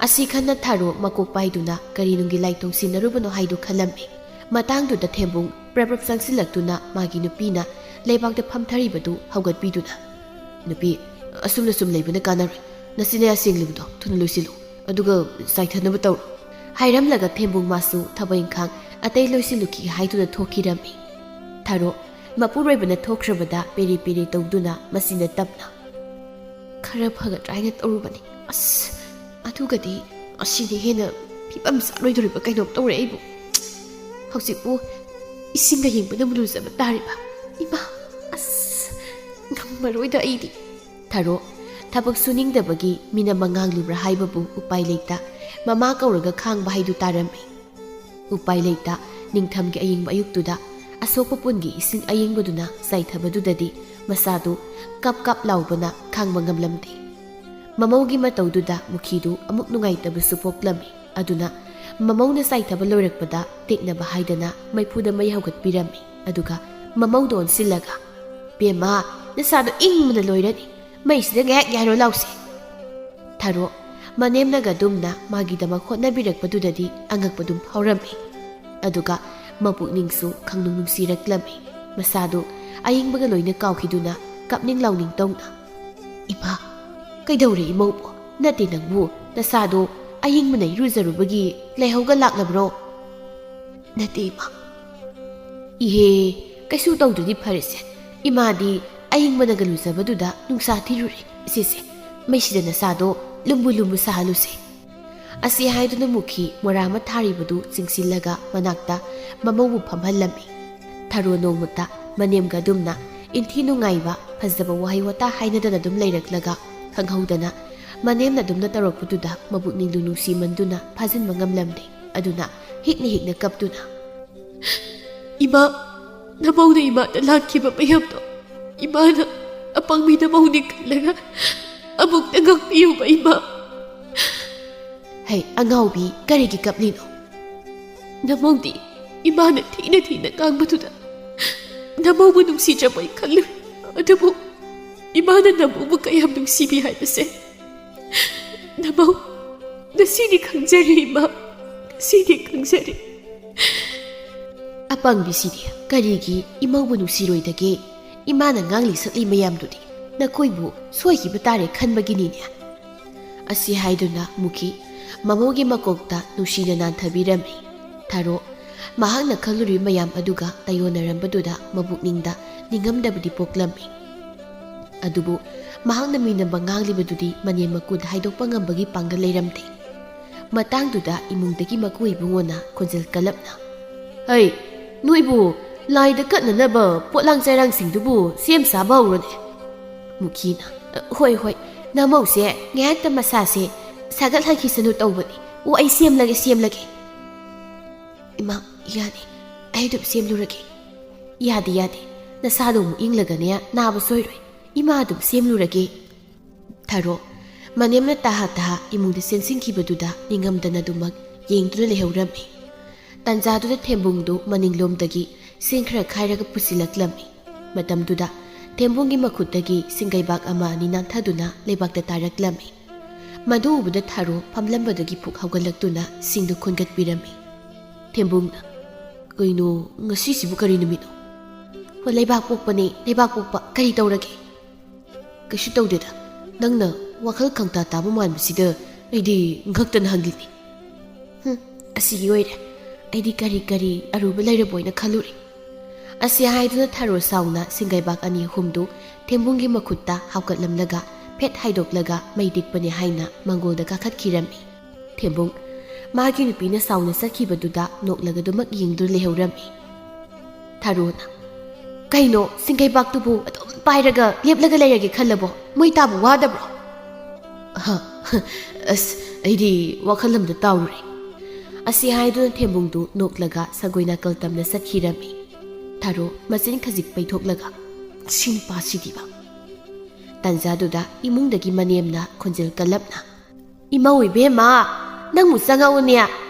ꯑꯁꯤ ꯈꯟꯅ ꯊꯥꯔꯣ ꯃꯀꯣꯛ ꯄꯥꯏꯗꯨꯅ ꯀꯔꯤ ꯅꯨꯡꯒꯤ ꯂꯥꯏꯇꯣꯡ ꯁꯤꯟꯅꯔꯨꯕꯅꯣ ꯍꯥꯏꯗꯨ ꯈꯜꯂꯝꯃꯤ꯫ ꯃꯇꯥꯡꯗꯨꯗ ꯊꯦꯝꯕꯨꯡ ꯄ꯭ꯔꯞ ꯄ꯭ꯔꯞ ꯆꯪꯁꯤꯜꯂꯛꯇꯨꯅ ꯃꯥꯒꯤ ꯅꯨꯄꯤꯅ ꯂꯩꯕꯥꯛꯇ ꯐꯝꯊꯔꯤꯕꯗꯨ ꯍꯧꯒꯠꯄꯤꯗꯨꯅ, "ꯅꯨꯄꯤ, ꯑꯁꯨꯝꯅ ꯁꯨꯝ ꯂꯩꯕꯅ ꯀꯥꯟꯅꯔꯣꯏ꯫ "ꯅꯆꯤꯟꯅꯌꯥ ꯁꯦꯡꯂꯤꯕꯗꯣ ꯊꯨꯅ ꯂꯣꯏꯁꯤꯜꯂꯨ, ꯑꯗꯨꯒ ꯆꯥꯏꯊꯅꯕ ꯇꯧꯔꯣ"꯫ ꯍꯥꯏꯔꯝꯂꯒ ꯊꯦꯝꯕꯨꯡ ꯃꯥꯁꯨ ꯊꯕꯛ ꯏꯪꯈꯥꯡ ꯑꯇꯩ ꯂꯣꯏꯁꯤꯜꯂꯨꯈꯤ ꯍꯥꯏꯗꯨꯅ ꯊꯣꯛꯈꯤꯔꯝꯃꯤ꯫ ꯊꯔꯣ ꯃꯄꯨꯔꯣꯏꯕꯅ ꯊꯣꯛꯈ꯭ꯔꯕꯗ ꯄꯦꯔꯦ ꯄꯦꯔꯦ ꯇꯧꯗꯨꯅ ꯃꯆꯤꯟꯗ ꯇꯞꯅ, "ꯈꯔ ꯐꯒꯗ꯭ꯔꯥ ꯍꯥꯏꯅ ꯇꯧꯔꯨꯕꯅꯤ꯫ ꯑꯁ, ꯑꯗꯨꯒꯗꯤ ꯑꯁꯤꯅ ꯍꯦꯟꯅ ꯐꯤꯕꯝ ꯆꯥꯔꯣꯏꯗꯧꯔꯤꯕ ꯀꯩꯅꯣꯝ ꯇꯧꯔꯦ ꯑꯩꯕꯨ꯫ ꯍꯧꯖꯤꯛꯄꯨ ꯏꯁꯤꯡ ꯑꯌꯤꯡꯕꯅ ꯂꯨꯖꯕ ꯇꯥꯔꯤꯕ꯫ ꯏꯃꯥ, ꯑꯁ, ꯉꯝꯃꯔꯣꯏꯗ ꯑꯩꯗꯤ"꯫ ꯊꯔꯣ ꯊꯕꯛ ꯁꯨꯅꯤꯡꯗꯕꯒꯤ ꯃꯤꯅ ꯃꯉꯥꯡꯂꯤꯕ꯭ꯔꯥ ꯍꯥꯏꯕꯕꯨ ꯎꯄꯥꯏ ꯂꯩꯇ ꯃꯃꯥ ꯀꯧꯔꯒ ꯈꯥꯡꯕ ꯍꯥꯏꯗꯨ ꯇꯥꯔꯝꯃꯤ꯫ ꯎꯄꯥꯏ ꯂꯩꯇ ꯅꯤꯡꯊꯝꯒꯤ ꯑꯌꯤꯡꯕ ꯑꯌꯨꯛꯇꯨꯗ ꯑꯁꯣꯛꯄ ꯄꯨꯟꯒꯤ ꯏꯁꯤꯡ ꯑꯌꯤꯡꯕꯗꯨꯅ ꯆꯥꯏꯊꯕꯗꯨꯗꯗꯤ ꯃꯁꯥꯗꯨ ꯀꯞ ꯀꯞ ꯂꯥꯎꯕꯅ ꯈꯥꯡꯕ ꯉꯝꯂꯝꯗꯦ꯫ ꯃꯃꯧꯒꯤ ꯃꯇꯧꯗꯨꯗ ꯃꯨꯈꯤꯗꯨ ꯑꯃꯨꯛ ꯅꯨꯡꯉꯥꯏꯇꯕꯁꯨ ꯄꯣꯛꯂꯝꯃꯤ꯫ ꯑꯗꯨꯅ ꯃꯃꯧꯅ ꯆꯥꯏꯊꯕ ꯂꯣꯏꯔꯛꯄꯗ ꯇꯦꯛꯅꯕ ꯍꯥꯏꯗꯅ ꯃꯩꯐꯨꯗ ꯃꯩ ꯍꯧꯒꯠꯄꯤꯔꯝꯃꯤ꯫ ꯑꯗꯨꯒ ꯃꯃꯧꯗ ꯑꯣꯟꯁꯤꯜꯂꯒ, "ꯕꯦꯝꯃ, ꯅꯁꯥꯗꯣ ꯏꯪꯕꯅ ꯂꯣꯏꯔꯅꯤ꯫ ꯃꯩꯁꯤꯗ ꯉꯥꯏꯍꯥꯛ ꯌꯥꯏꯔꯣ ꯂꯥꯎꯁꯦ"꯫ ꯊꯔꯣ ꯃꯅꯦꯝꯅꯒ ꯑꯗꯨꯝꯅ ꯃꯥꯒꯤꯗꯃꯛ ꯍꯣꯠꯅꯕꯤꯔꯛꯄꯗꯨꯗꯗꯤ ꯑꯉꯛꯄꯗꯨꯝ ꯐꯥꯎꯔꯝꯃꯤ꯫ ꯑꯗꯨꯒ ꯃꯄꯨꯛꯅꯤꯡꯁꯨ ꯈꯪꯅꯨꯡ ꯅꯨꯡꯁꯤꯔꯛꯂꯝꯃꯤ꯫ ꯃꯁꯥꯗꯨ ꯑꯏꯪꯕꯒ ꯂꯣꯏꯅ ꯀꯥꯎꯈꯤꯗꯨꯅ ꯀꯞꯅꯤꯡ ꯂꯥꯎꯅꯤꯡ ꯇꯧꯅ, "ꯏꯃꯥ, ꯀꯩꯗꯧꯔꯦ ꯏꯃꯧꯕꯨ? ꯅꯠꯇꯦ ꯅꯪꯕꯨ ꯅꯁꯥꯗꯣ ꯑꯏꯪꯕꯅ ꯏꯔꯨꯖꯔꯨꯕꯒꯤ ꯂꯥꯏꯍꯧꯒ ꯂꯥꯛꯂꯕ꯭ꯔꯣ?" "ꯅꯠꯇꯦ ꯏꯃꯥ"꯫ "ꯏꯍꯦ, ꯀꯩꯁꯨ ꯇꯧꯗ꯭ꯔꯗꯤ ꯐꯔꯦꯁꯦ꯫ ꯏꯃꯥꯗꯤ ꯑꯏꯪꯕꯅꯒ ꯂꯨꯖꯕꯗꯨꯗ ꯅꯨꯡꯁꯥ ꯊꯤꯔꯨꯔꯦ꯫ ꯏꯆꯦꯁꯦ, ꯃꯩꯁꯤꯗ ꯅꯁꯥꯗꯣ ꯂꯨꯝꯕꯨ ꯂꯨꯝꯕꯨ ꯁꯥꯍꯜꯂꯨꯁꯦ"꯫ ꯑꯁꯤ ꯍꯥꯏꯗꯨꯅ ꯃꯨꯈꯤ ꯃꯣꯔꯥ ꯑꯃ ꯊꯥꯔꯤꯕꯗꯨ ꯆꯤꯡꯁꯤꯜꯂꯒ ꯃꯅꯥꯛꯇ ꯃꯃꯧꯕꯨ ꯐꯝꯍꯜꯂꯝꯃꯤ꯫ ꯊꯔꯣ ꯅꯣꯡꯃꯇ ꯃꯅꯦꯝꯒ ꯑꯗꯨꯝꯅ ꯏꯟꯊꯤ ꯅꯨꯡꯉꯥꯏꯕ ꯐꯖꯕ ꯋꯥꯍꯩ ꯋꯥꯇꯥ ꯍꯥꯏꯅꯗꯅ ꯑꯗꯨꯝ ꯂꯩꯔꯛꯂꯒ ꯈꯪꯍꯧꯗꯅ ꯃꯅꯦꯝꯅ ꯑꯗꯨꯝꯅ ꯇꯧꯔꯛꯄꯗꯨꯗ ꯃꯕꯨꯛꯅꯤꯡꯗꯨ ꯅꯨꯡꯁꯤꯃꯟꯗꯨꯅ ꯐꯥꯖꯤꯟꯕ ꯉꯝꯂꯝꯗꯦ꯫ ꯑꯗꯨꯅ ꯍꯤꯛꯅ ꯍꯤꯛꯅ ꯀꯞꯇꯨꯅ, "ꯏꯃꯥ, ꯅꯃꯧꯅ ꯏꯃꯥꯗ ꯂꯥꯛꯈꯤꯕ ꯃꯌꯥꯝꯗꯣ ꯏꯃꯥꯅ ꯑꯄꯪꯕꯤ ꯅꯃꯧꯅꯤ ꯈꯜꯂꯒ ꯑꯃꯨꯛꯇ ꯉꯥꯛꯄꯤꯌꯨꯕ ꯏꯃꯥ"꯫ "ꯍꯩ ꯑꯉꯥꯎꯕꯤ, ꯀꯔꯤꯒꯤ ꯀꯞꯂꯤꯅꯣ?" "ꯅꯃꯧꯗꯤ ꯏꯃꯥꯅ ꯊꯤꯅ ꯊꯤꯅ ꯉꯥꯡꯕꯗꯨꯗ ꯅꯃꯧꯕꯨ ꯅꯨꯡꯁꯤꯗ꯭ꯔꯕꯣꯏ ꯈꯜꯂꯨꯏ꯫ ꯑꯗꯨꯕꯨ ꯏꯃꯥꯅ ꯅꯃꯧꯕꯨ ꯀꯌꯥꯝ ꯅꯨꯡꯁꯤꯕꯤ ꯍꯥꯏꯕꯁꯦ ꯅꯃꯧ ꯉꯁꯤꯗꯤ ꯈꯪꯖꯔꯦ ꯏꯃꯥ, ꯉꯁꯤꯗꯤ ꯈꯪꯖꯔꯦ"꯫ "ꯑꯄꯪꯕꯤꯁꯤꯗꯤ ꯀꯔꯤꯒꯤ ꯏꯃꯧꯕꯨ ꯅꯨꯡꯁꯤꯔꯣꯏꯗꯒꯦ? ꯏꯃꯥꯅ ꯉꯥꯡꯂꯤ ꯁꯛꯂꯤ ꯃꯌꯥꯝꯗꯨꯗꯤ ꯅꯈꯣꯏꯕꯨ ꯁꯣꯏꯈꯤꯕ ꯇꯥꯔꯦ ꯈꯟꯕꯒꯤꯅꯤꯅꯦ"꯫ ꯑꯁꯤ ꯍꯥꯏꯗꯨꯅ ꯃꯨꯈꯤ ꯃꯃꯧꯒꯤ ꯃꯀꯣꯛꯇ ꯅꯨꯡꯁꯤꯅ ꯅꯥꯟꯊꯕꯤꯔꯝꯃꯤ꯫ ꯊꯥꯔꯣ ꯃꯍꯥꯛꯅ ꯈꯜꯂꯨꯔꯤ ꯃꯌꯥꯝ ꯑꯗꯨꯒ ꯇꯥꯏꯌꯣꯟꯅꯔꯝꯕꯗꯨꯗ ꯃꯕꯨꯛꯅꯤꯡꯗ ꯅꯤꯡꯉꯝꯗꯕꯗꯤ ꯄꯣꯛꯂꯝꯃꯤ꯫ ꯑꯗꯨꯕꯨ ꯃꯍꯥꯛꯅ ꯃꯤꯅꯝꯕ ꯉꯥꯡꯂꯤꯕꯗꯨꯗꯤ ꯃꯅꯦꯝ ꯃꯀꯨꯗ ꯍꯥꯏꯗꯣꯛꯄ ꯉꯝꯕꯒꯤ ꯄꯥꯡꯒꯜ ꯂꯩꯔꯝꯗꯦ꯫ ꯃꯇꯥꯡꯗꯨꯗ ꯏꯃꯨꯡꯗꯒꯤ ꯃꯀꯨ ꯏꯕꯨꯡꯉꯣꯅ ꯈꯣꯟꯖꯦꯜ ꯀꯜꯂꯞꯅ, "ꯍꯩ, ꯅꯣꯏꯕꯨ ꯂꯥꯏꯗ ꯀꯠꯅꯅꯕ ꯄꯣꯠꯂꯥꯡ ꯆꯥꯏꯔꯥꯡꯁꯤꯡꯗꯨꯕꯨ ꯁꯦꯝ ꯁꯥꯕ ꯍꯧꯔꯣꯅꯦ꯫" ꯃꯨꯈꯤꯅ, "ꯍꯣꯏ, ꯍꯣꯏ, ꯅꯃꯧꯁꯦ ꯉꯥꯏꯍꯥꯛꯇ ꯃꯁꯥꯁꯦ ꯁꯥꯒꯠꯍꯟꯈꯤꯁꯅꯨ ꯇꯧꯕꯅꯤ꯫ ꯑꯣ, ꯑꯩ ꯁꯦꯝꯂꯒꯦ, ꯁꯦꯝꯂꯒꯦ꯫" "ꯏꯃꯥ, ꯌꯥꯅꯤ, ꯑꯩ ꯑꯗꯨꯝ ꯁꯦꯝꯂꯨꯔꯒꯦ꯫" "ꯌꯥꯗꯦ, ꯌꯥꯗꯦ, ꯅꯁꯥꯗꯣ ꯑꯃꯨꯛ ꯏꯪꯂꯒꯅꯦ ꯅꯥꯕ ꯁꯣꯏꯔꯣꯏ꯫ ꯏꯃꯥ ꯑꯗꯨꯝ ꯁꯦꯝꯂꯨꯔꯒꯦ꯫" ꯊꯥꯔꯣ ꯃꯅꯦꯝꯅ ꯇꯍꯥ ꯇꯍꯥ ꯏꯃꯨꯡꯗ ꯆꯦꯟꯁꯤꯟꯈꯤꯕꯗꯨꯗ ꯅꯤꯡꯉꯝꯗꯅ ꯑꯗꯨꯃꯛ ꯌꯦꯡꯗꯨꯅ ꯂꯩꯍꯧꯔꯝꯃꯤ꯫ ꯇꯥꯟꯖꯥꯗꯨꯗ ꯊꯦꯝꯕꯨꯡꯗꯨ ꯃꯅꯤꯡꯂꯣꯝꯗꯒꯤ ꯁꯤꯡ ꯈꯔ ꯈꯥꯏꯔꯒ ꯄꯨꯁꯤꯜꯂꯛꯂꯝꯃꯤ꯫ ꯃꯇꯝꯗꯨꯗ ꯊꯦꯝꯕꯨꯡꯒꯤ ꯃꯈꯨꯠꯇꯒꯤ ꯁꯤꯡꯒꯩꯕꯥꯛ ꯑꯃ ꯑꯅꯤ ꯅꯥꯟꯊꯗꯨꯅ ꯂꯩꯕꯥꯛꯇ ꯇꯥꯔꯛꯂꯝꯃꯤ꯫ ꯃꯗꯨ ꯎꯕꯗ ꯊꯥꯔꯣ ꯐꯝꯂꯝꯕꯗꯒꯤ ꯐꯨꯛ ꯍꯧꯒꯠꯂꯛꯇꯨꯅ ꯁꯤꯡꯗꯨ ꯈꯨꯟꯒꯠꯄꯤꯔꯝꯃꯤ꯫ ꯊꯦꯝꯕꯨꯡꯅ, "ꯀꯩꯅꯣ, ꯉꯁꯤꯁꯤꯕꯨ ꯀꯔꯤ ꯅꯨꯃꯤꯠꯅꯣ?" "ꯍꯣ, ꯂꯩꯕꯥꯛ ꯄꯣꯛꯄꯅꯦ, ꯂꯩꯕꯥꯛ ꯄꯣꯛꯄ꯫ ꯀꯔꯤ ꯇꯧꯔꯒꯦ?" "ꯀꯩꯁꯨ ꯇꯧꯗꯦꯗ꯫ ꯅꯪꯅ ꯋꯥꯈꯜ ꯈꯪꯇꯥ ꯇꯥꯕ ꯃꯥꯟꯕꯁꯤꯗ ꯑꯩꯗꯤ ꯉꯛꯇꯅ ꯍꯪꯂꯤꯅꯤ꯫" "ꯍꯨꯝ, ꯑꯁꯤꯒꯤ ꯑꯣꯏꯔꯦ꯫ ꯑꯩꯗꯤ ꯀꯔꯤ ꯀꯔꯤ ꯑꯔꯨꯕ ꯂꯩꯔꯕꯣꯏꯅ ꯈꯜꯂꯨꯔꯦ꯫" ꯑꯁꯤ ꯍꯥꯏꯗꯨꯅ ꯊꯥꯔꯣ ꯁꯥꯎꯅ ꯁꯤꯡꯒꯩꯕꯥꯛ ꯑꯅꯤ ꯑꯍꯨꯝꯗꯨ ꯊꯦꯝꯕꯨꯡꯒꯤ ꯃꯈꯨꯠꯇ ꯍꯥꯎꯀꯠꯂꯝꯂꯒ ꯐꯦꯠ ꯍꯥꯏꯗꯣꯛꯂꯒ ꯃꯩ ꯇꯤꯛꯄꯅꯤ ꯍꯥꯏꯅ ꯃꯪꯒꯣꯜꯗ ꯀꯥꯈꯠꯈꯤꯔꯝꯃꯤ꯫ ꯊꯦꯝꯕꯨꯡ ꯃꯥꯒꯤ ꯅꯨꯄꯤꯅ ꯁꯥꯎꯅ ꯆꯠꯈꯤꯕꯗꯨꯗ ꯅꯣꯛꯂꯒ ꯑꯗꯨꯃꯛ ꯌꯦꯡꯗꯨꯅ ꯂꯩꯍꯧꯔꯝꯃꯤ꯫ ꯊꯥꯔꯣꯅ, "ꯀꯩꯅꯣ, ꯁꯤꯡꯒꯩꯕꯥꯛꯇꯨꯕꯨ ꯑꯗꯨꯝ ꯄꯥꯏꯔꯒ ꯂꯦꯞꯂꯒ ꯂꯩꯔꯒꯦ ꯈꯜꯂꯕꯣ? ꯃꯩ ꯇꯥꯕ ꯋꯥꯗꯕ꯭ꯔꯣ?" "ꯑꯍ, ꯑꯁ, ꯑꯩꯗꯤ ꯋꯥꯈꯜ ꯑꯃꯗ ꯇꯥꯎꯔꯨꯔꯦ꯫" ꯑꯁꯤ ꯍꯥꯏꯗꯨꯅ ꯊꯦꯝꯕꯨꯡꯗꯨ ꯅꯣꯛꯂꯒ ꯁꯪꯒꯣꯏ ꯅꯥꯀꯜ ꯇꯝꯅ ꯆꯠꯈꯤꯔꯝꯃꯤ꯫ ꯊꯥꯔꯣ ꯃꯆꯤꯟ ꯈꯖꯤꯛ ꯄꯩꯊꯣꯛꯂꯒ, "ꯁꯤ ꯅꯨꯄꯥꯁꯤꯗꯤꯕ!" ꯇꯥꯟꯖꯥꯗꯨꯗ ꯏꯃꯨꯡꯗꯒꯤ ꯃꯅꯦꯝꯅ ꯈꯣꯟꯖꯦꯜ ꯀꯜꯂꯞꯅ, "ꯏꯃꯧ ꯏꯕꯦꯝꯃ, ꯅꯪꯕꯨ ꯆꯪꯉꯛꯎꯅꯦ꯫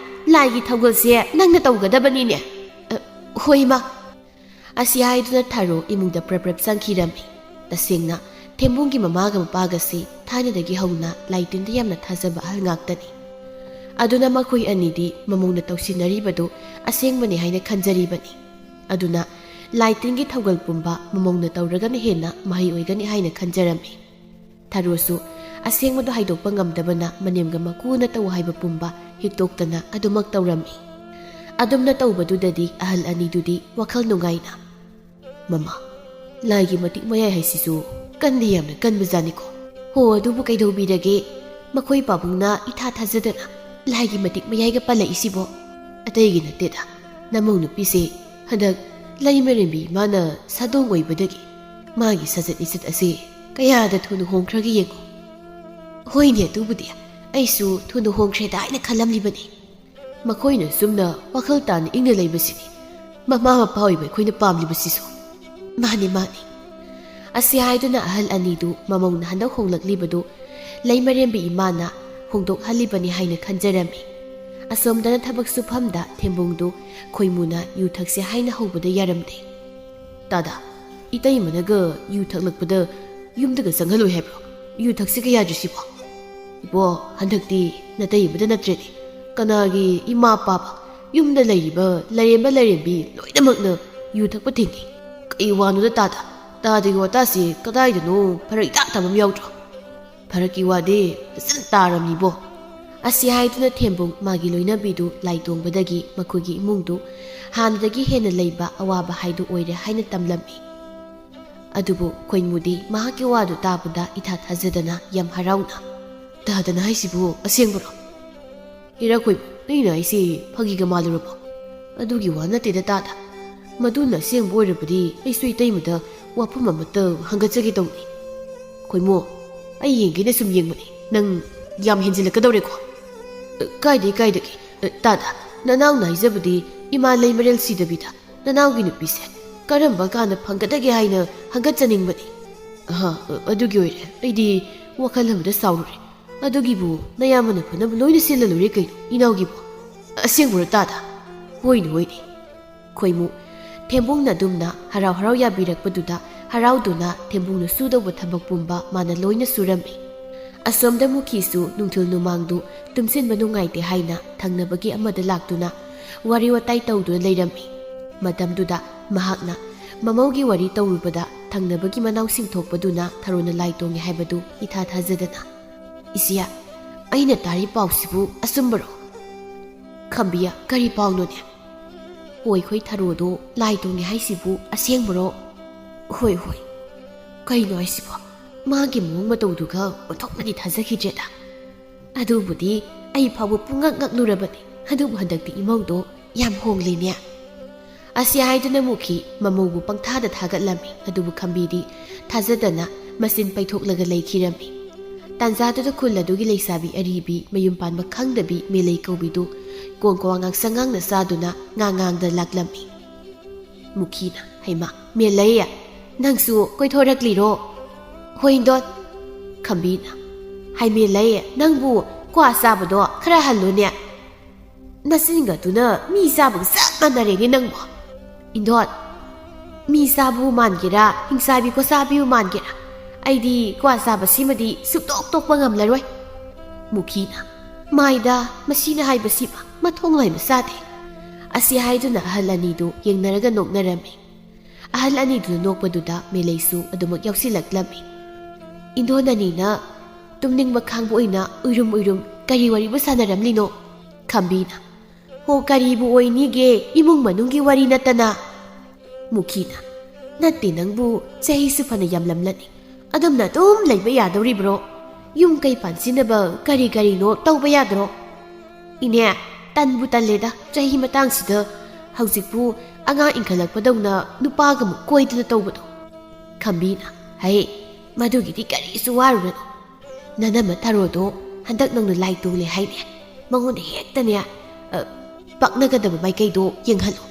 ꯂꯥꯏꯒꯤ ꯊꯧꯒꯜꯁꯦ ꯅꯪꯅ ꯇꯧꯒꯗꯕꯅꯤꯅꯦ꯫" "ꯑ, ꯍꯣꯏ, ꯏꯃꯥ꯫" ꯑꯁꯤ ꯍꯥꯏꯗꯨꯅ ꯊꯥꯔꯣ ꯏꯃꯨꯡꯗ ꯄ꯭ꯔꯞ ꯄ꯭ꯔꯞ ꯆꯪꯈꯤꯔꯝꯃꯤ꯫ ꯇꯁꯦꯡꯅ ꯊꯦꯝꯕꯨꯡꯒꯤ ꯃꯃꯥꯒ ꯃꯄꯥꯒꯁꯤ ꯊꯥꯏꯅꯗꯒꯤ ꯍꯧꯅ ꯂꯥꯏ ꯇꯤꯟꯗ ꯌꯥꯝꯅ ꯊꯥꯖꯕ ꯑꯍꯜ ꯉꯥꯛꯇꯅꯤ꯫ ꯑꯗꯨꯅ ꯃꯈꯣꯏ ꯑꯅꯤꯗꯤ ꯃꯃꯧꯅ ꯇꯧꯁꯤꯟꯅꯔꯤꯕꯗꯨ ꯑꯁꯦꯡꯕꯅꯤ ꯍꯥꯏꯅ ꯈꯟꯖꯔꯤꯕꯅꯤ꯫ ꯑꯗꯨꯅ ꯂꯥꯏ ꯇꯤꯟꯒꯤ ꯊꯧꯒꯜ ꯄꯨꯝꯕ ꯃꯃꯧꯅ ꯇꯧꯔꯒꯅ ꯍꯦꯟꯅ ꯃꯍꯩ ꯑꯣꯏꯒꯅꯤ ꯍꯥꯏꯅ ꯈꯟꯖꯔꯝꯃꯤ꯫ ꯊꯥꯔꯣꯁꯨ ꯑꯁꯦꯡꯕꯗꯣ ꯍꯥꯏꯗꯣꯛꯄ ꯉꯝꯗꯕꯅ ꯃꯅꯦꯝꯒ ꯃꯀꯨꯅ ꯇꯧ ꯍꯥꯏꯕ ꯄꯨꯝꯕ ꯍꯤꯛꯇꯣꯛꯇꯅ ꯑꯗꯨꯃꯛ ꯇꯧꯔꯝꯃꯤ꯫ ꯑꯗꯨꯝꯅ ꯇꯧꯕꯗꯨꯗꯗꯤ ꯑꯍꯜ ꯑꯅꯤꯗꯨꯗꯤ ꯋꯥꯈꯜ ꯅꯨꯡꯉꯥꯏꯅ, "ꯃꯃꯥ, ꯂꯥꯏꯒꯤ ꯃꯇꯤꯛ ꯃꯌꯥꯏ ꯍꯥꯏꯁꯤꯁꯨ ꯀꯟꯗꯤ ꯌꯥꯝꯅ ꯀꯟꯕꯖꯥꯠꯅꯤꯀꯣ꯫ ꯍꯣ, ꯑꯗꯨꯕꯨ ꯀꯩꯗꯧꯕꯤꯔꯒꯦ? ꯃꯈꯣꯏ ꯄꯥꯕꯨꯡꯅ ꯏꯊꯥ ꯊꯥꯖꯗꯅ ꯂꯥꯏꯒꯤ ꯃꯇꯤꯛ ꯃꯌꯥꯏꯒ ꯄꯜꯂꯛꯏꯁꯤꯕꯣ? ꯑꯇꯩꯒꯤ ꯅꯠꯇꯦꯗ, ꯅꯃꯧ ꯅꯨꯄꯤꯁꯦ ꯍꯟꯗꯛ ꯂꯩꯃꯔꯦꯝꯕꯤ ꯏꯃꯥꯅ ꯁꯥꯗꯣꯡ ꯑꯣꯏꯕꯗꯒꯤ ꯃꯥꯒꯤ ꯁꯥꯖꯠ ꯂꯤꯆꯠ ꯑꯁꯤ ꯀꯌꯥꯗ ꯊꯨꯅ ꯍꯣꯡꯈ꯭ꯔꯒꯦ ꯌꯦꯡꯉꯨ꯫" "ꯍꯣꯏꯅꯦ, ꯑꯗꯨꯕꯨꯗꯤ ꯑꯩꯁꯨ ꯊꯨꯅ ꯍꯣꯡꯈ꯭ꯔꯦꯗ ꯍꯥꯏꯅ ꯈꯜꯂꯝꯂꯤꯕꯅꯤ꯫ ꯃꯈꯣꯏꯅ ꯁꯨꯝꯅ ꯋꯥꯈꯜ ꯇꯥꯅ ꯏꯪꯅ ꯂꯩꯕꯁꯤꯅꯤ ꯃꯃꯥ ꯃꯄꯥ ꯑꯣꯏꯕ ꯑꯩꯈꯣꯏꯅ ꯄꯥꯝꯂꯤꯕꯁꯤꯁꯨ꯫" "ꯃꯥꯅꯤ, ꯃꯥꯅꯤ꯫" ꯑꯁꯤ ꯍꯥꯏꯗꯨꯅ ꯑꯍꯜ ꯑꯅꯤꯗꯨ ꯃꯃꯧꯅ ꯍꯟꯗꯛ ꯍꯣꯡꯂꯛꯂꯤꯕꯗꯨ ꯂꯩꯃꯔꯦꯝꯕꯤ ꯏꯃꯥꯅ ꯍꯣꯡꯗꯣꯛꯍꯜꯂꯤꯕꯅꯤ ꯍꯥꯏꯅ ꯈꯟꯖꯔꯝꯃꯤ꯫ ꯑꯁꯣꯝꯗꯅ ꯊꯕꯛ ꯁꯨꯐꯝꯗ ꯊꯦꯝꯕꯨꯡꯗꯨ ꯈꯣꯏꯃꯨꯅ ꯌꯨ ꯊꯛꯁꯦ ꯍꯥꯏꯅ ꯍꯧꯕꯗ ꯌꯥꯔꯝꯗꯦ꯫ "ꯇꯥꯗ, ꯏꯇꯩꯃꯅꯒ ꯌꯨ ꯊꯛꯂꯛꯄꯗ ꯌꯨꯝꯗꯒ ꯆꯪꯍꯜꯂꯣꯏ ꯍꯥꯏꯕ꯭ꯔꯣ? ꯌꯨ ꯊꯛꯁꯤꯒ ꯌꯥꯗ꯭ꯔꯤꯁꯤꯕꯣ? ꯏꯕꯣ, ꯍꯟꯗꯛꯇꯤ ꯅꯇꯩꯃꯗ ꯅꯠꯇ꯭ꯔꯦꯅꯦ, ꯀꯅꯥꯒꯤ ꯏꯃꯥ ꯄꯥꯕ, ꯌꯨꯝꯗ ꯂꯩꯔꯤꯕ ꯂꯥꯏꯔꯦꯝꯕ ꯂꯥꯏꯔꯦꯝꯕꯤ ꯂꯣꯏꯅꯃꯛꯅ ꯌꯨ ꯊꯛꯄ ꯊꯤꯡꯉꯤ꯫ ꯀꯩ ꯋꯥꯅꯣꯗ ꯇꯥꯗ? ꯇꯥꯗꯒꯤ ꯋꯥꯇꯥꯁꯤ ꯀꯗꯥꯏꯗꯅꯣ ꯐꯔꯛ ꯏꯇꯥ ꯇꯥꯕ ꯑꯃ ꯌꯥꯎꯗ꯭ꯔꯣ? ꯐꯔꯛꯀꯤ ꯋꯥꯗꯤ ꯐꯖꯅ ꯇꯥꯔꯝꯅꯤꯕꯣ꯫" ꯑꯁꯤ ꯍꯥꯏꯗꯨꯅ ꯊꯦꯝꯕꯨꯡ ꯃꯥꯒꯤ ꯂꯣꯏꯅꯕꯤꯗꯨ ꯂꯥꯏ ꯇꯣꯡꯕꯗꯒꯤ ꯃꯈꯣꯏꯒꯤ ꯏꯃꯨꯡꯗꯨ ꯍꯥꯟꯅꯗꯒꯤ ꯍꯦꯟꯅ ꯂꯩꯕ ꯑꯋꯥꯕ ꯍꯥꯏꯗꯨ ꯑꯣꯏꯔꯦ ꯍꯥꯏꯅ ꯇꯝꯂꯝꯃꯤ꯫ ꯑꯗꯨꯕꯨ ꯈꯣꯏꯃꯨꯗꯤ ꯃꯍꯥꯛꯀꯤ ꯋꯥꯗꯨ ꯇꯥꯕꯗ ꯏꯊꯥ ꯊꯥꯖꯗꯅ ꯌꯥꯝ ꯍꯔꯥꯎꯅ, "ꯇꯥꯗꯅ ꯍꯥꯏꯁꯤꯕꯨ ꯑꯁꯦꯡꯕꯔꯣ? ꯏꯔꯥ ꯈꯣꯏꯃꯨ, ꯑꯩꯅ ꯍꯥꯏꯁꯤ ꯐꯥꯒꯤꯒ ꯃꯥꯜꯂꯨꯔꯕꯣ? ꯑꯗꯨꯒꯤ ꯋꯥ ꯅꯠꯇꯦꯗ ꯇꯥꯗ꯫ ꯃꯗꯨꯅ ꯑꯁꯦꯡꯕ ꯑꯣꯏꯔꯕꯗꯤ ꯑꯩꯁꯨ ꯏꯇꯩꯃꯗ ꯋꯥꯐꯝ ꯑꯃꯠꯇ ꯍꯪꯒꯠꯆꯒꯦ ꯇꯧꯅꯤ꯫ ꯈꯣꯏꯃꯨ, ꯑꯩ ꯌꯦꯡꯒꯦꯅ ꯁꯨꯝ ꯌꯦꯡꯕꯅꯤ, ꯅꯪ ꯌꯥꯝ ꯍꯦꯟꯖꯤꯜꯂꯛꯀꯗꯧꯔꯦꯀꯣ꯫" "ꯀꯥꯏꯗꯦ, ꯀꯥꯏꯗꯒꯦ꯫ ꯇꯥꯗ, ꯅꯅꯥꯎꯅ ꯍꯥꯏꯖꯕꯗꯤ ꯏꯃꯥ ꯂꯩꯃꯔꯦꯜ ꯁꯤꯗꯕꯤꯗ ꯅꯅꯥꯎꯒꯤ ꯅꯨꯄꯤꯁꯦ ꯀꯔꯝꯕ ꯀꯥꯟꯗ ꯐꯪꯒꯗꯒꯦ ꯍꯥꯏꯅ ꯍꯪꯒꯠꯆꯅꯤꯡꯕꯅꯤ꯫" "ꯑꯍ, ꯑꯗꯨꯒꯤ ꯑꯣꯏꯔꯦ꯫ ꯑꯩꯗꯤ ꯋꯥꯈꯜ ꯑꯃꯗ ꯁꯥꯎꯔꯨꯔꯦ꯫ ꯑꯗꯨꯒꯤꯕꯨ ꯅꯌꯥꯝꯕꯅ ꯐꯅꯕ ꯂꯣꯏꯅ ꯁꯤꯜꯂ ꯂꯣꯏꯔꯦ ꯀꯩꯅꯣ, ꯏꯅꯥꯎꯒꯤꯕꯨ꯫ ꯑꯁꯦꯡꯕꯔꯣ ꯇꯥꯗ?" "ꯍꯣꯏꯅꯦ, ꯍꯣꯏꯅꯦ꯫" ꯈꯣꯏꯃꯨ ꯊꯦꯝꯕꯨꯡꯅ ꯑꯗꯨꯝꯅ ꯍꯔꯥꯎ ꯍꯔꯥꯎ ꯌꯥꯕꯤꯔꯛꯄꯗꯨꯗ ꯍꯔꯥꯎꯗꯨꯅ ꯊꯦꯝꯕꯨꯡꯅ ꯁꯨꯗꯧꯕ ꯊꯕꯛ ꯄꯨꯝꯕ ꯃꯥꯅ ꯂꯣꯏꯅ ꯁꯨꯔꯝꯃꯤ꯫ ꯑꯁꯣꯝꯗ ꯃꯨꯈꯤꯁꯨ ꯅꯨꯡꯊꯤꯜ ꯅꯨꯃꯥꯡꯗꯨ ꯇꯨꯝꯁꯤꯟꯕ ꯅꯨꯡꯉꯥꯏꯇꯦ ꯍꯥꯏꯅ ꯊꯪꯅꯕꯒꯤ ꯑꯃꯗ ꯂꯥꯛꯇꯨꯅ ꯋꯥꯔꯤ ꯋꯥꯇꯥꯏ ꯇꯧꯗꯨꯅ ꯂꯩꯔꯝꯃꯤ꯫ ꯃꯇꯝꯗꯨꯗ ꯃꯍꯥꯛꯅ ꯃꯃꯧꯒꯤ ꯋꯥꯔꯤ ꯇꯧꯔꯨꯕꯗ ꯊꯪꯅꯕꯒꯤ ꯃꯅꯥꯎꯁꯤꯡ ꯊꯣꯛꯄꯗꯨꯅ ꯊꯔꯣꯅ ꯂꯥꯏ ꯇꯣꯡꯉꯦ ꯍꯥꯏꯕꯗꯨ ꯏꯊꯥ ꯊꯥꯖꯗꯅ, "ꯏꯆꯦ, ꯑꯩꯅ ꯇꯥꯔꯤ ꯄꯥꯎꯁꯤꯕꯨ ꯑꯆꯨꯝꯕꯔꯣ?" "ꯈꯝꯕꯤꯌꯥ, ꯀꯔꯤ ꯄꯥꯎꯅꯣꯅꯦ?" "ꯍꯣꯏ, ꯑꯩꯈꯣꯏ ꯊꯔꯣꯗꯣ ꯂꯥꯏ ꯇꯣꯡꯉꯦ ꯍꯥꯏꯁꯤꯕꯨ ꯑꯁꯦꯡꯕꯔꯣ?" "ꯍꯣꯏ, ꯍꯣꯏ꯫ ꯀꯩꯅꯣ ꯍꯥꯏꯁꯤꯕꯣ? ꯃꯥꯒꯤ ꯃꯑꯣꯡ ꯃꯇꯧꯗꯨꯒ ꯑꯣꯟꯊꯣꯛꯅꯗꯤ ꯊꯥꯖꯈꯤꯗ꯭ꯔꯦꯗ꯫ ꯑꯗꯨꯕꯨꯗꯤ ꯑꯩ ꯐꯥꯎꯕ ꯄꯨꯡꯉꯛ ꯉꯛꯂꯨꯔꯕꯅꯤ꯫ ꯑꯗꯨꯕꯨ ꯍꯟꯗꯛꯇꯤ ꯏꯃꯧꯗꯣ ꯌꯥꯝ ꯍꯣꯡꯂꯦꯅꯦ꯫" ꯑꯁꯤ ꯍꯥꯏꯗꯨꯅ ꯃꯨꯈꯤ ꯃꯃꯧꯕꯨ ꯄꯪꯊꯥꯗ ꯊꯥꯒꯠꯂꯝꯃꯤ꯫ ꯑꯗꯨꯕꯨ ꯈꯝꯕꯤꯗꯤ ꯊꯥꯖꯗꯅ ꯃꯆꯤꯟ ꯄꯩꯊꯣꯛꯂꯒ ꯂꯩꯈꯤꯔꯝꯃꯤ꯫ ꯇꯥꯟꯖꯥꯗꯨꯗ ꯈꯨꯜ ꯑꯗꯨꯒꯤ ꯂꯩꯁꯥꯕꯤ ꯑꯔꯤꯕꯤ, ꯃꯌꯨꯝ ꯄꯥꯟꯕ ꯈꯪꯗꯕꯤ ꯃꯦꯂꯩ ꯀꯧꯕꯤꯗꯨ ꯀꯣꯟ ꯀ꯭ꯋꯥ ꯉꯥꯡꯁꯪ ꯉꯥꯡꯅ ꯆꯥꯗꯨꯅ ꯉꯥꯡ ꯉꯥꯡꯗ ꯂꯥꯛꯂꯝꯃꯤ꯫ ꯃꯨꯈꯤꯅ, "ꯍꯩꯃꯥ, ꯃꯦꯂꯩ, ꯅꯪꯁꯨ ꯀꯣꯏꯊꯣꯔꯛꯂꯤꯔꯣ?" "ꯍꯣꯏ, ꯏꯟꯗꯣꯟ꯫" ꯈꯝꯕꯤꯅ, "ꯍꯥꯏ ꯃꯦꯂꯩ, ꯅꯪꯕꯨ ꯀ꯭ꯋꯥ ꯆꯥꯕꯗꯣ ꯈꯔ ꯍꯜꯂꯨꯅꯦ꯫ ꯅꯆꯤꯟꯒꯗꯨꯅ ꯃꯤ ꯆꯥꯕꯒ ꯆꯞ ꯃꯥꯟꯅꯔꯦꯅꯦ ꯅꯪꯕꯣ꯫" "ꯏꯟꯗꯣꯟ, ꯃꯤ ꯆꯥꯕꯕꯨ ꯃꯥꯟꯒꯦꯔꯥ, ꯍꯤꯡꯆꯥꯕꯤ ꯈꯣꯆꯥꯕꯤꯕꯨ ꯃꯥꯟꯒꯦꯔꯥ, ꯑꯩꯗꯤ ꯀ꯭ꯋꯥ ꯆꯥꯕꯁꯤꯃꯗꯤ ꯁꯨꯛꯇꯣꯛ ꯇꯣꯛꯄ ꯉꯝꯂꯔꯣꯏ꯫" ꯃꯨꯈꯤꯅ, "ꯃꯥꯏꯗ, ꯃꯁꯤꯅ ꯍꯥꯏꯕꯁꯤꯃ ꯃꯊꯣꯡ ꯂꯩꯕ ꯆꯥꯗꯦ꯫" ꯑꯁꯤ ꯍꯥꯏꯗꯨꯅ ꯑꯍꯜ ꯑꯅꯤꯗꯨ ꯌꯦꯡꯅꯔꯒ ꯅꯣꯛꯅꯔꯝꯃꯤ꯫ ꯑꯍꯜ ꯑꯅꯤꯗꯨꯅ ꯅꯣꯛꯄꯗꯨꯗ ꯃꯦꯂꯩꯁꯨ ꯑꯗꯨꯃꯛ ꯌꯥꯎꯁꯤꯜꯂꯛꯂꯝꯃꯤ꯫ "ꯏꯟꯗꯣꯟ ꯑꯅꯤꯅ ꯇꯨꯝꯅꯤꯡꯕ ꯈꯥꯡꯕ ꯑꯣꯏꯅ ꯎꯏꯔꯨꯝ ꯎꯏꯔꯨꯝ ꯀꯔꯤ ꯋꯥꯔꯤꯕꯨ ꯁꯥꯟꯅꯔꯝꯂꯤꯅꯣ?" ꯈꯝꯕꯤꯅ, "ꯍꯣ, ꯀꯔꯤꯕꯨ ꯑꯣꯏꯅꯤꯒꯦ, ꯏꯃꯨꯡ ꯃꯅꯨꯡꯒꯤ ꯋꯥꯔꯤ ꯅꯠꯇꯅ꯫" ꯃꯨꯈꯤꯅ, "ꯅꯠꯇꯦ, ꯅꯪꯕꯨ ꯆꯍꯤꯁꯨ ꯐꯅ ꯌꯥꯝꯂꯝꯂꯅꯤ, ꯑꯗꯨꯝꯅ ꯑꯗꯨꯝ ꯂꯩꯕ ꯌꯥꯗꯧꯔꯤꯕ꯭ꯔꯣ? ꯌꯨꯝ ꯀꯩ ꯄꯥꯟꯁꯤꯟꯅꯕ ꯀꯔꯤ ꯀꯔꯤꯅꯣ ꯇꯧꯕ ꯌꯥꯗ꯭ꯔꯣ?" "ꯏꯅꯦ, ꯇꯟꯕꯨ ꯇꯜꯂꯦꯗ ꯆꯍꯤ ꯃꯇꯥꯡꯁꯤꯗ꯫ ꯍꯧꯖꯤꯛꯄꯨ ꯑꯉꯥꯡ ꯏꯟꯈꯠꯂꯛꯄꯗꯧꯅ ꯅꯨꯄꯥꯒ ꯑꯃꯨꯛ ꯀꯣꯏꯗꯅ ꯇꯧꯕꯗꯣ꯫" ꯈꯝꯕꯤꯅ, "ꯍꯩ, ꯃꯗꯨꯒꯤꯗꯤ ꯀꯔꯤꯁꯨ ꯋꯥꯔꯨꯔꯅꯨ꯫ ꯅꯅꯝꯃ ꯊꯔꯣꯗꯣ ꯍꯟꯗꯛ ꯅꯧꯅ ꯂꯥꯏ ꯇꯣꯡꯂꯦ ꯍꯥꯏꯅꯦ꯫ ꯃꯉꯣꯟꯗ ꯍꯦꯛꯇꯅꯦ, ꯑ, ꯄꯛꯅꯒꯗꯕ ꯃꯥꯏꯀꯩꯗꯣ ꯌꯦꯡꯍꯜꯂꯨ꯫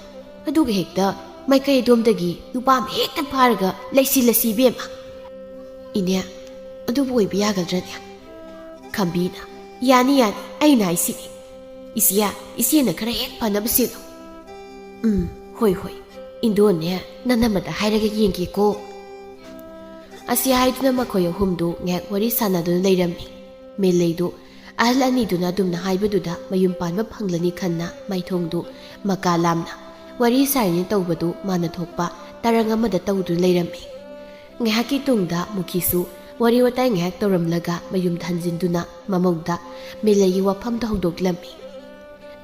ꯑꯗꯨꯒ ꯍꯦꯛꯇ ꯃꯥꯏꯀꯩ ꯑꯗꯣꯝꯗꯒꯤ ꯅꯨꯄꯥ ꯑꯃ ꯍꯦꯛꯇ ꯐꯥꯔꯒ ꯂꯩꯁꯤꯜꯂꯁꯤ ꯏꯕꯦꯝꯃ꯫" "ꯏꯅꯦ, ꯑꯗꯨꯕꯨ ꯑꯣꯏꯕ ꯌꯥꯒꯗ꯭ꯔꯅꯦ?" ꯈꯝꯕꯤꯅ, "ꯌꯥꯅꯤ, ꯌꯥꯅꯤ, ꯑꯩꯅ ꯍꯥꯏꯁꯤꯅꯤ꯫ ꯏꯆꯦ, ꯏꯆꯦꯅ ꯈꯔ ꯍꯦꯛ ꯐꯅꯕ ꯁꯤꯜꯂꯨ꯫" "ꯎꯝ, ꯍꯣꯏ, ꯍꯣꯏ, ꯏꯟꯗꯣꯟꯅꯦ, ꯅꯅꯝꯃꯗ ꯍꯥꯏꯔꯒ ꯌꯦꯡꯒꯦꯀꯣ꯫" ꯑꯁꯤ ꯍꯥꯏꯗꯨꯅ ꯃꯈꯣꯏ ꯑꯍꯨꯝꯗꯨ ꯉꯥꯏꯍꯥꯛ ꯋꯥꯔꯤ ꯁꯥꯟꯅꯗꯨꯅ ꯂꯩꯔꯝꯃꯤ꯫ ꯃꯦꯂꯩꯗꯨ ꯑꯍꯜ ꯑꯅꯤꯗꯨꯅ ꯑꯗꯨꯝꯅ ꯍꯥꯏꯕꯗꯨꯗ ꯃꯌꯨꯝ ꯄꯥꯟꯕ ꯐꯪꯂꯅꯤ ꯈꯟꯅ ꯃꯥꯏꯊꯣꯡꯗꯨ ꯃꯀꯥ ꯂꯥꯝꯅ ꯋꯥꯔꯤ ꯁꯥꯔꯤꯅꯦ ꯇꯧꯕꯗꯨ ꯃꯥꯅ ꯊꯣꯛꯄ ꯇꯔꯪ ꯑꯃꯗ ꯇꯧꯗꯨꯅ ꯂꯩꯔꯝꯃꯤ꯫ ꯉꯥꯏꯍꯥꯛꯀꯤ ꯇꯨꯡꯗ ꯃꯨꯈꯤꯁꯨ ꯋꯥꯔꯤ ꯋꯥꯇꯥꯏ ꯉꯥꯏꯍꯥꯛ ꯇꯧꯔꯝꯂꯒ ꯃꯌꯨꯝꯗ ꯍꯟꯖꯤꯟꯗꯨꯅ ꯃꯃꯧꯗ ꯃꯤꯂꯩꯒꯤ ꯋꯥꯐꯝꯗꯣ ꯍꯧꯗꯣꯛꯂꯝꯃꯤ꯫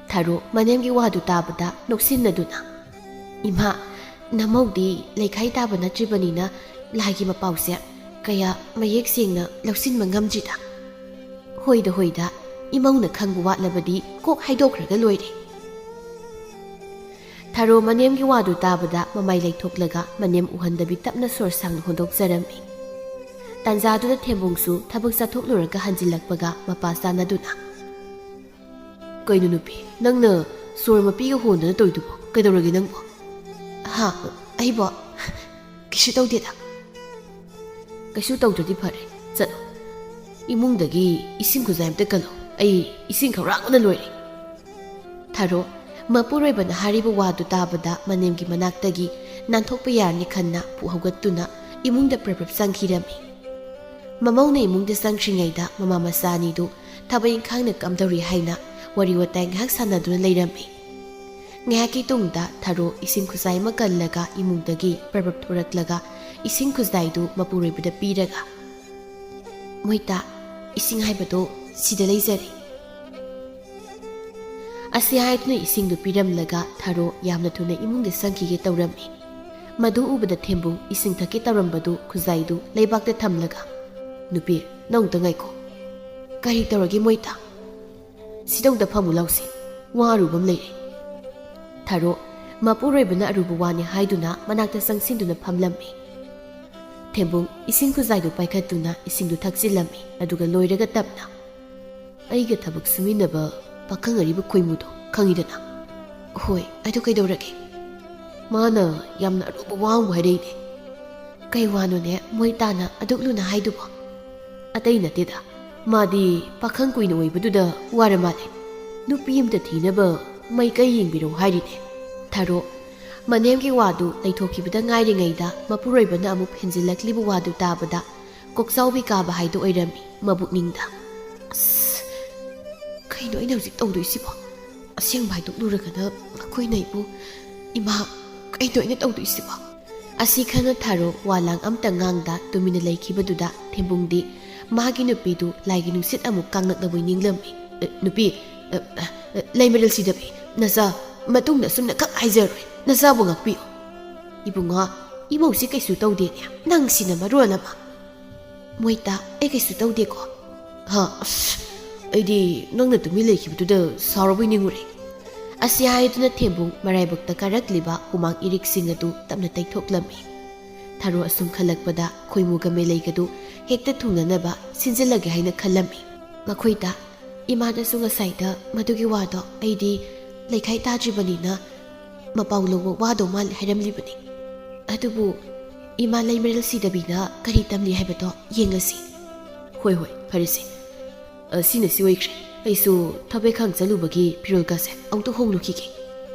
ꯊꯥꯔꯣ ꯃꯅꯦꯝꯒꯤ ꯋꯥꯗꯨ ꯇꯥꯕꯗ ꯅꯣꯛꯁꯤꯟꯅꯗꯨꯅ, "ꯏꯃꯥ, ꯅꯃꯧꯗꯤ ꯂꯩꯈꯥꯏ ꯇꯥꯕ ꯅꯠꯇ꯭ꯔꯤꯕꯅꯤꯅ ꯂꯥꯏꯒꯤ ꯃꯄꯥꯎꯁꯦ ꯀꯌꯥ ꯃꯌꯦꯛ ꯁꯦꯡꯅ ꯂꯧꯁꯤꯟꯕ ꯉꯝꯗ꯭ꯔꯤꯗ꯫ ꯍꯣꯏꯗ ꯍꯣꯏꯗ, ꯏꯃꯧꯅ ꯈꯪꯕ ꯋꯥꯠꯂꯕꯗꯤ ꯀꯣꯛ ꯍꯥꯏꯗꯣꯛꯈ꯭ꯔꯒ ꯂꯣꯏꯔꯦ"꯫ ꯊꯥꯔꯣ ꯃꯅꯦꯝꯒꯤ ꯋꯥꯗꯨ ꯇꯥꯕꯗ ꯃꯃꯥꯏ ꯂꯩꯊꯣꯛꯂꯒ ꯃꯅꯦꯝ ꯎꯍꯟꯗꯕꯤ ꯇꯞꯅ ꯁꯣꯔ ꯁꯥꯡꯅ ꯍꯣꯟꯗꯣꯛꯆꯔꯝꯃꯤ꯫ ꯇꯥꯟꯖꯥꯗꯨꯗ ꯊꯦꯝꯕꯨꯡꯁꯨ ꯊꯕꯛ ꯆꯠꯊꯣꯛꯂꯨꯔꯒ ꯍꯟꯖꯤꯜꯂꯛꯄꯒ ꯃꯄꯥ ꯆꯥꯟꯅꯗꯨꯅ, "ꯀꯩꯅꯣ ꯅꯨꯄꯤ, ꯅꯪꯅ ꯁꯣꯔ ꯃꯄꯤꯒ ꯍꯣꯟꯗꯅ ꯇꯧꯔꯤꯗꯨꯕꯣ? ꯀꯩꯗꯧꯔꯒꯦ ꯅꯪꯕꯣ?" "ꯍꯥ? ꯑꯩꯕꯣ? ꯀꯩꯁꯨ ꯇꯧꯗꯦꯗ"꯫ "ꯀꯩꯁꯨ ꯇꯧꯗ꯭ꯔꯗꯤ ꯐꯔꯦ꯫ ꯆꯠꯂꯣ꯫ ꯏꯃꯨꯡꯗꯒꯤ ꯏꯁꯤꯡ ꯈꯨꯖꯥꯏ ꯑꯝꯇ ꯀꯜꯂꯣ꯫ ꯑꯩ ꯏꯁꯤꯡ ꯈꯧꯔꯥꯡꯕꯅ ꯂꯣꯏꯔꯦ"꯫ ꯊꯥꯔꯣ ꯃꯄꯨꯔꯣꯏꯕꯅ ꯍꯥꯏꯔꯤꯕ ꯋꯥꯗꯨ ꯇꯥꯕꯗ ꯃꯅꯦꯝꯒꯤ ꯃꯅꯥꯛꯇꯒꯤ ꯅꯥꯟꯊꯣꯛꯄ ꯌꯥꯔꯅꯤ ꯈꯟꯅ ꯄꯨ ꯍꯧꯒꯠꯇꯨꯅ ꯏꯃꯨꯡꯗ ꯄ꯭ꯔꯞ ꯄ꯭ꯔꯞ ꯆꯪꯈꯤꯔꯝꯃꯤ꯫ ꯃꯃꯧꯅ ꯏꯃꯨꯡꯗ ꯆꯪꯈ꯭ꯔꯤꯉꯩꯗ ꯃꯃꯥ ꯃꯆꯥ ꯑꯅꯤꯗꯨ ꯊꯕꯛ ꯏꯪꯈꯥꯡꯅ ꯀꯝꯗꯧꯔꯤ ꯍꯥꯏꯅ ꯋꯥꯔꯤ ꯋꯥꯇꯥꯏ ꯉꯥꯏꯍꯥꯛ ꯁꯥꯟꯅꯗꯨꯅ ꯂꯩꯔꯝꯃꯤ꯫ ꯉꯥꯏꯍꯥꯛꯀꯤ ꯇꯨꯡꯗ ꯊꯥꯔꯣ ꯏꯁꯤꯡ ꯈꯨꯖꯥꯏ ꯑꯃ ꯀꯜꯂꯒ ꯏꯃꯨꯡꯗꯒꯤ ꯄ꯭ꯔꯞ ꯄ꯭ꯔꯞ ꯊꯣꯔꯛꯂꯒ ꯏꯁꯤꯡ ꯈꯨꯖꯥꯏꯗꯨ ꯃꯄꯨꯔꯣꯏꯕꯗ ꯄꯤꯔꯒ, "ꯃꯣꯏꯇꯥ, ꯏꯁꯤꯡ ꯍꯥꯏꯕꯗꯣ ꯁꯤꯗ ꯂꯩꯖꯔꯦ"꯫ ꯑꯁꯤ ꯍꯥꯏꯗꯨꯅ ꯏꯁꯤꯡꯗꯨ ꯄꯤꯔꯝꯂꯒ ꯊꯥꯔꯣ ꯌꯥꯝꯅ ꯊꯨꯅ ꯏꯃꯨꯡꯗ ꯆꯪꯈꯤꯒꯦ ꯇꯧꯔꯝꯃꯤ꯫ ꯃꯗꯨ ꯎꯕꯗ ꯊꯦꯝꯕꯨꯡ ꯏꯁꯤꯡ ꯊꯛꯀꯦ ꯇꯧꯔꯝꯕꯗꯨ ꯈꯨꯖꯥꯏꯗꯨ ꯂꯩꯕꯥꯛꯇ ꯊꯝꯂꯒ, "ꯅꯨꯄꯤ, ꯅꯪ ꯑꯃꯨꯛꯇ ꯉꯥꯏꯈꯣ"꯫ "ꯀꯔꯤ ꯇꯧꯔꯒꯦ ꯃꯣꯏꯇꯥ?" "ꯁꯤꯗꯧꯗ ꯐꯝꯃꯨ ꯂꯥꯎꯁꯤ, ꯋꯥ ꯑꯔꯨꯕ ꯑꯃ ꯂꯩꯔꯦ"꯫ ꯊꯥꯔꯣ ꯃꯄꯨꯔꯣꯏꯕꯅ ꯑꯔꯨꯕ ꯋꯥꯅꯤ ꯍꯥꯏꯗꯨꯅ ꯃꯅꯥꯛꯇ ꯆꯪꯁꯤꯟꯗꯨꯅ ꯐꯝꯂꯝꯃꯤ꯫ ꯊꯦꯝꯕꯨꯡ ꯏꯁꯤꯡ ꯈꯨꯖꯥꯏꯗꯨ ꯄꯥꯏꯈꯠꯇꯨꯅ ꯏꯁꯤꯡꯗꯨ ꯊꯛꯆꯤꯜꯂꯝꯃꯤ, ꯑꯗꯨꯒ ꯂꯣꯏꯔꯒ ꯇꯞꯅ, "ꯑꯩꯒ ꯊꯕꯛ ꯁꯨꯃꯤꯟꯅꯕ ꯄꯥꯈꯪ ꯑꯔꯤꯕ ꯈꯣꯏꯃꯨꯗꯣ ꯈꯪꯉꯤꯗꯅ?" "ꯍꯣꯏ, ꯑꯗꯨ ꯀꯩꯗꯧꯔꯒꯦ?" "ꯃꯥꯅ ꯌꯥꯝꯅ ꯑꯔꯨꯕ ꯋꯥ ꯑꯃ ꯍꯥꯏꯔꯛꯏꯅꯦ"꯫ "ꯀꯩ ꯋꯥꯅꯣꯅꯦ ꯃꯣꯏꯇꯥꯅ ꯑꯗꯨꯛ ꯂꯨꯅ ꯍꯥꯏꯗꯨꯕꯣ?" "ꯑꯇꯩ ꯅꯠꯇꯦꯗ, ꯃꯥꯗꯤ ꯄꯥꯈꯪ ꯀꯨꯏꯅ ꯑꯣꯏꯕꯗꯨꯗ ꯋꯥꯔ ꯃꯥꯜꯂꯦ꯫ ꯅꯨꯄꯤ ꯑꯃꯇ ꯊꯤꯅꯕ ꯃꯥꯏꯀꯩ ꯌꯦꯡꯕꯤꯔꯣ ꯍꯥꯏꯔꯤꯅꯦ"꯫ ꯊꯥꯔꯣ ꯃꯅꯦꯝꯒꯤ ꯋꯥꯗꯨ ꯂꯩꯊꯣꯛꯈꯤꯕꯗ ꯉꯥꯏꯔꯤꯉꯩꯗ ꯃꯄꯨꯔꯣꯏꯕꯅ ꯑꯃꯨꯛ ꯍꯦꯟꯖꯤꯜꯂꯛꯂꯤꯕ ꯋꯥꯗꯨ ꯇꯥꯕꯗ ꯀꯣꯛꯆꯥꯎꯕꯤ ꯀꯥꯕ ꯍꯥꯏꯗꯨ ꯑꯣꯏꯔꯝꯃꯤ ꯃꯕꯨꯛꯅꯤꯡꯗ꯫ "ꯑꯁ, ꯀꯩꯅꯣ ꯑꯩꯅ ꯍꯧꯖꯤꯛ ꯇꯧꯗꯣꯏꯁꯤꯕꯣ? ꯑꯁꯦꯡꯕ ꯍꯥꯏꯗꯣꯛꯂꯨꯔꯒꯅ ꯃꯈꯣꯏꯅ ꯑꯩꯕꯨ, ꯏꯃꯥ, ꯀꯩꯅꯣ ꯑꯩꯅ ꯇꯧꯗꯣꯏꯁꯤꯕꯣ?" ꯑꯁꯤ ꯈꯪꯅ ꯊꯥꯔꯣ ꯋꯥ ꯂꯥꯡ ꯑꯝꯇ ꯉꯥꯡꯗ ꯇꯨꯃꯤꯟꯅ ꯂꯩꯈꯤꯕꯗꯨꯗ ꯊꯦꯝꯕꯨꯡꯗꯤ ꯃꯥꯒꯤ ꯅꯨꯄꯤꯗꯨ ꯂꯥꯏꯒꯤ ꯅꯨꯡꯁꯤꯠ ꯑꯃꯨꯛ ꯀꯥꯡꯂꯛꯅꯕꯣꯏ ꯅꯤꯡꯂꯝꯃꯤ꯫ "ꯑ, ꯅꯨꯄꯤ, ꯑ, ꯑ, ꯑ, ꯂꯩꯃꯔꯦꯜ ꯁꯤꯗꯕꯤ, ꯅꯆꯥ, ꯃꯇꯨꯡꯗ ꯑꯁꯨꯝꯅ ꯈꯛ ꯍꯥꯏꯖꯔꯣꯏ, ꯅꯆꯥꯕꯨ ꯉꯥꯛꯄꯤꯌꯨ꯫" "ꯏꯕꯨꯡꯉꯣ, ꯏꯃꯧꯁꯤ ꯀꯩꯁꯨ ꯇꯧꯗꯦꯅꯦ, ꯅꯪꯁꯤꯅ ꯃꯔꯣꯜ ꯑꯃ꯫" "ꯃꯣꯏꯇꯥ, ꯑꯩ ꯀꯩꯁꯨ ꯇꯧꯗꯦꯀꯣ?" "ꯍꯥ, ꯑꯁ, ꯑꯩꯗꯤ ꯅꯪꯅ ꯇꯨꯃꯤꯟ ꯂꯩꯈꯤꯕꯗꯨꯗ ꯁꯥꯎꯔꯕꯣꯏ ꯅꯤꯡꯉꯨꯔꯦ꯫" ꯑꯁꯤ ꯍꯥꯏꯗꯨꯅ ꯊꯦꯝꯕꯨꯡ ꯃꯔꯥꯏꯕꯛꯇ ꯀꯥꯔꯛꯂꯤꯕ ꯍꯨꯃꯥꯡ ꯏꯔꯤꯛꯁꯤꯡ ꯑꯗꯨ ꯇꯞꯅ ꯇꯩꯊꯣꯛꯂꯝꯃꯤ꯫ ꯊꯔꯣ ꯑꯁꯨꯝ ꯈꯜꯂꯛꯄꯗ ꯈꯣꯏꯃꯨꯒ ꯃꯦꯂꯩꯒꯗꯨ ꯍꯦꯛꯇ ꯊꯨꯡꯅꯅꯕ ꯁꯤꯟꯖꯤꯜꯂꯒꯦ ꯍꯥꯏꯅ ꯈꯜꯂꯝꯃꯤ꯫ "ꯃꯈꯣꯏꯗ ꯏꯃꯥꯗꯁꯨ ꯉꯁꯥꯏꯗ ꯃꯗꯨꯒꯤ ꯋꯥꯗꯣ ꯑꯩꯗꯤ ꯂꯩꯈꯥꯏ ꯇꯥꯗ꯭ꯔꯤꯕꯅꯤꯅ ꯃꯄꯥꯎ ꯂꯧꯕ ꯋꯥꯗꯧ ꯃꯥꯜꯂꯦ ꯍꯥꯏꯔꯝꯂꯤꯕꯅꯤ꯫ ꯑꯗꯨꯕꯨ ꯏꯃꯥ ꯂꯩꯃꯔꯦꯜ ꯁꯤꯗꯕꯤꯅ ꯀꯔꯤ ꯇꯝꯂꯤ ꯍꯥꯏꯕꯗꯣ ꯌꯦꯡꯉꯁꯤ꯫" "ꯍꯣꯏ, ꯍꯣꯏ, ꯐꯔꯦꯁꯦ꯫ ꯑ, ꯁꯤꯅ ꯁꯤ ꯑꯣꯏꯈ꯭ꯔꯦ꯫ ꯑꯩꯁꯨ ꯊꯕꯛ ꯏꯪꯈꯥꯡ ꯆꯠꯂꯨꯕꯒꯤ ꯐꯤꯔꯣꯜꯒꯁꯦ ꯑꯃꯨꯛꯇ ꯍꯣꯡꯂꯨꯈꯤꯒꯦ꯫"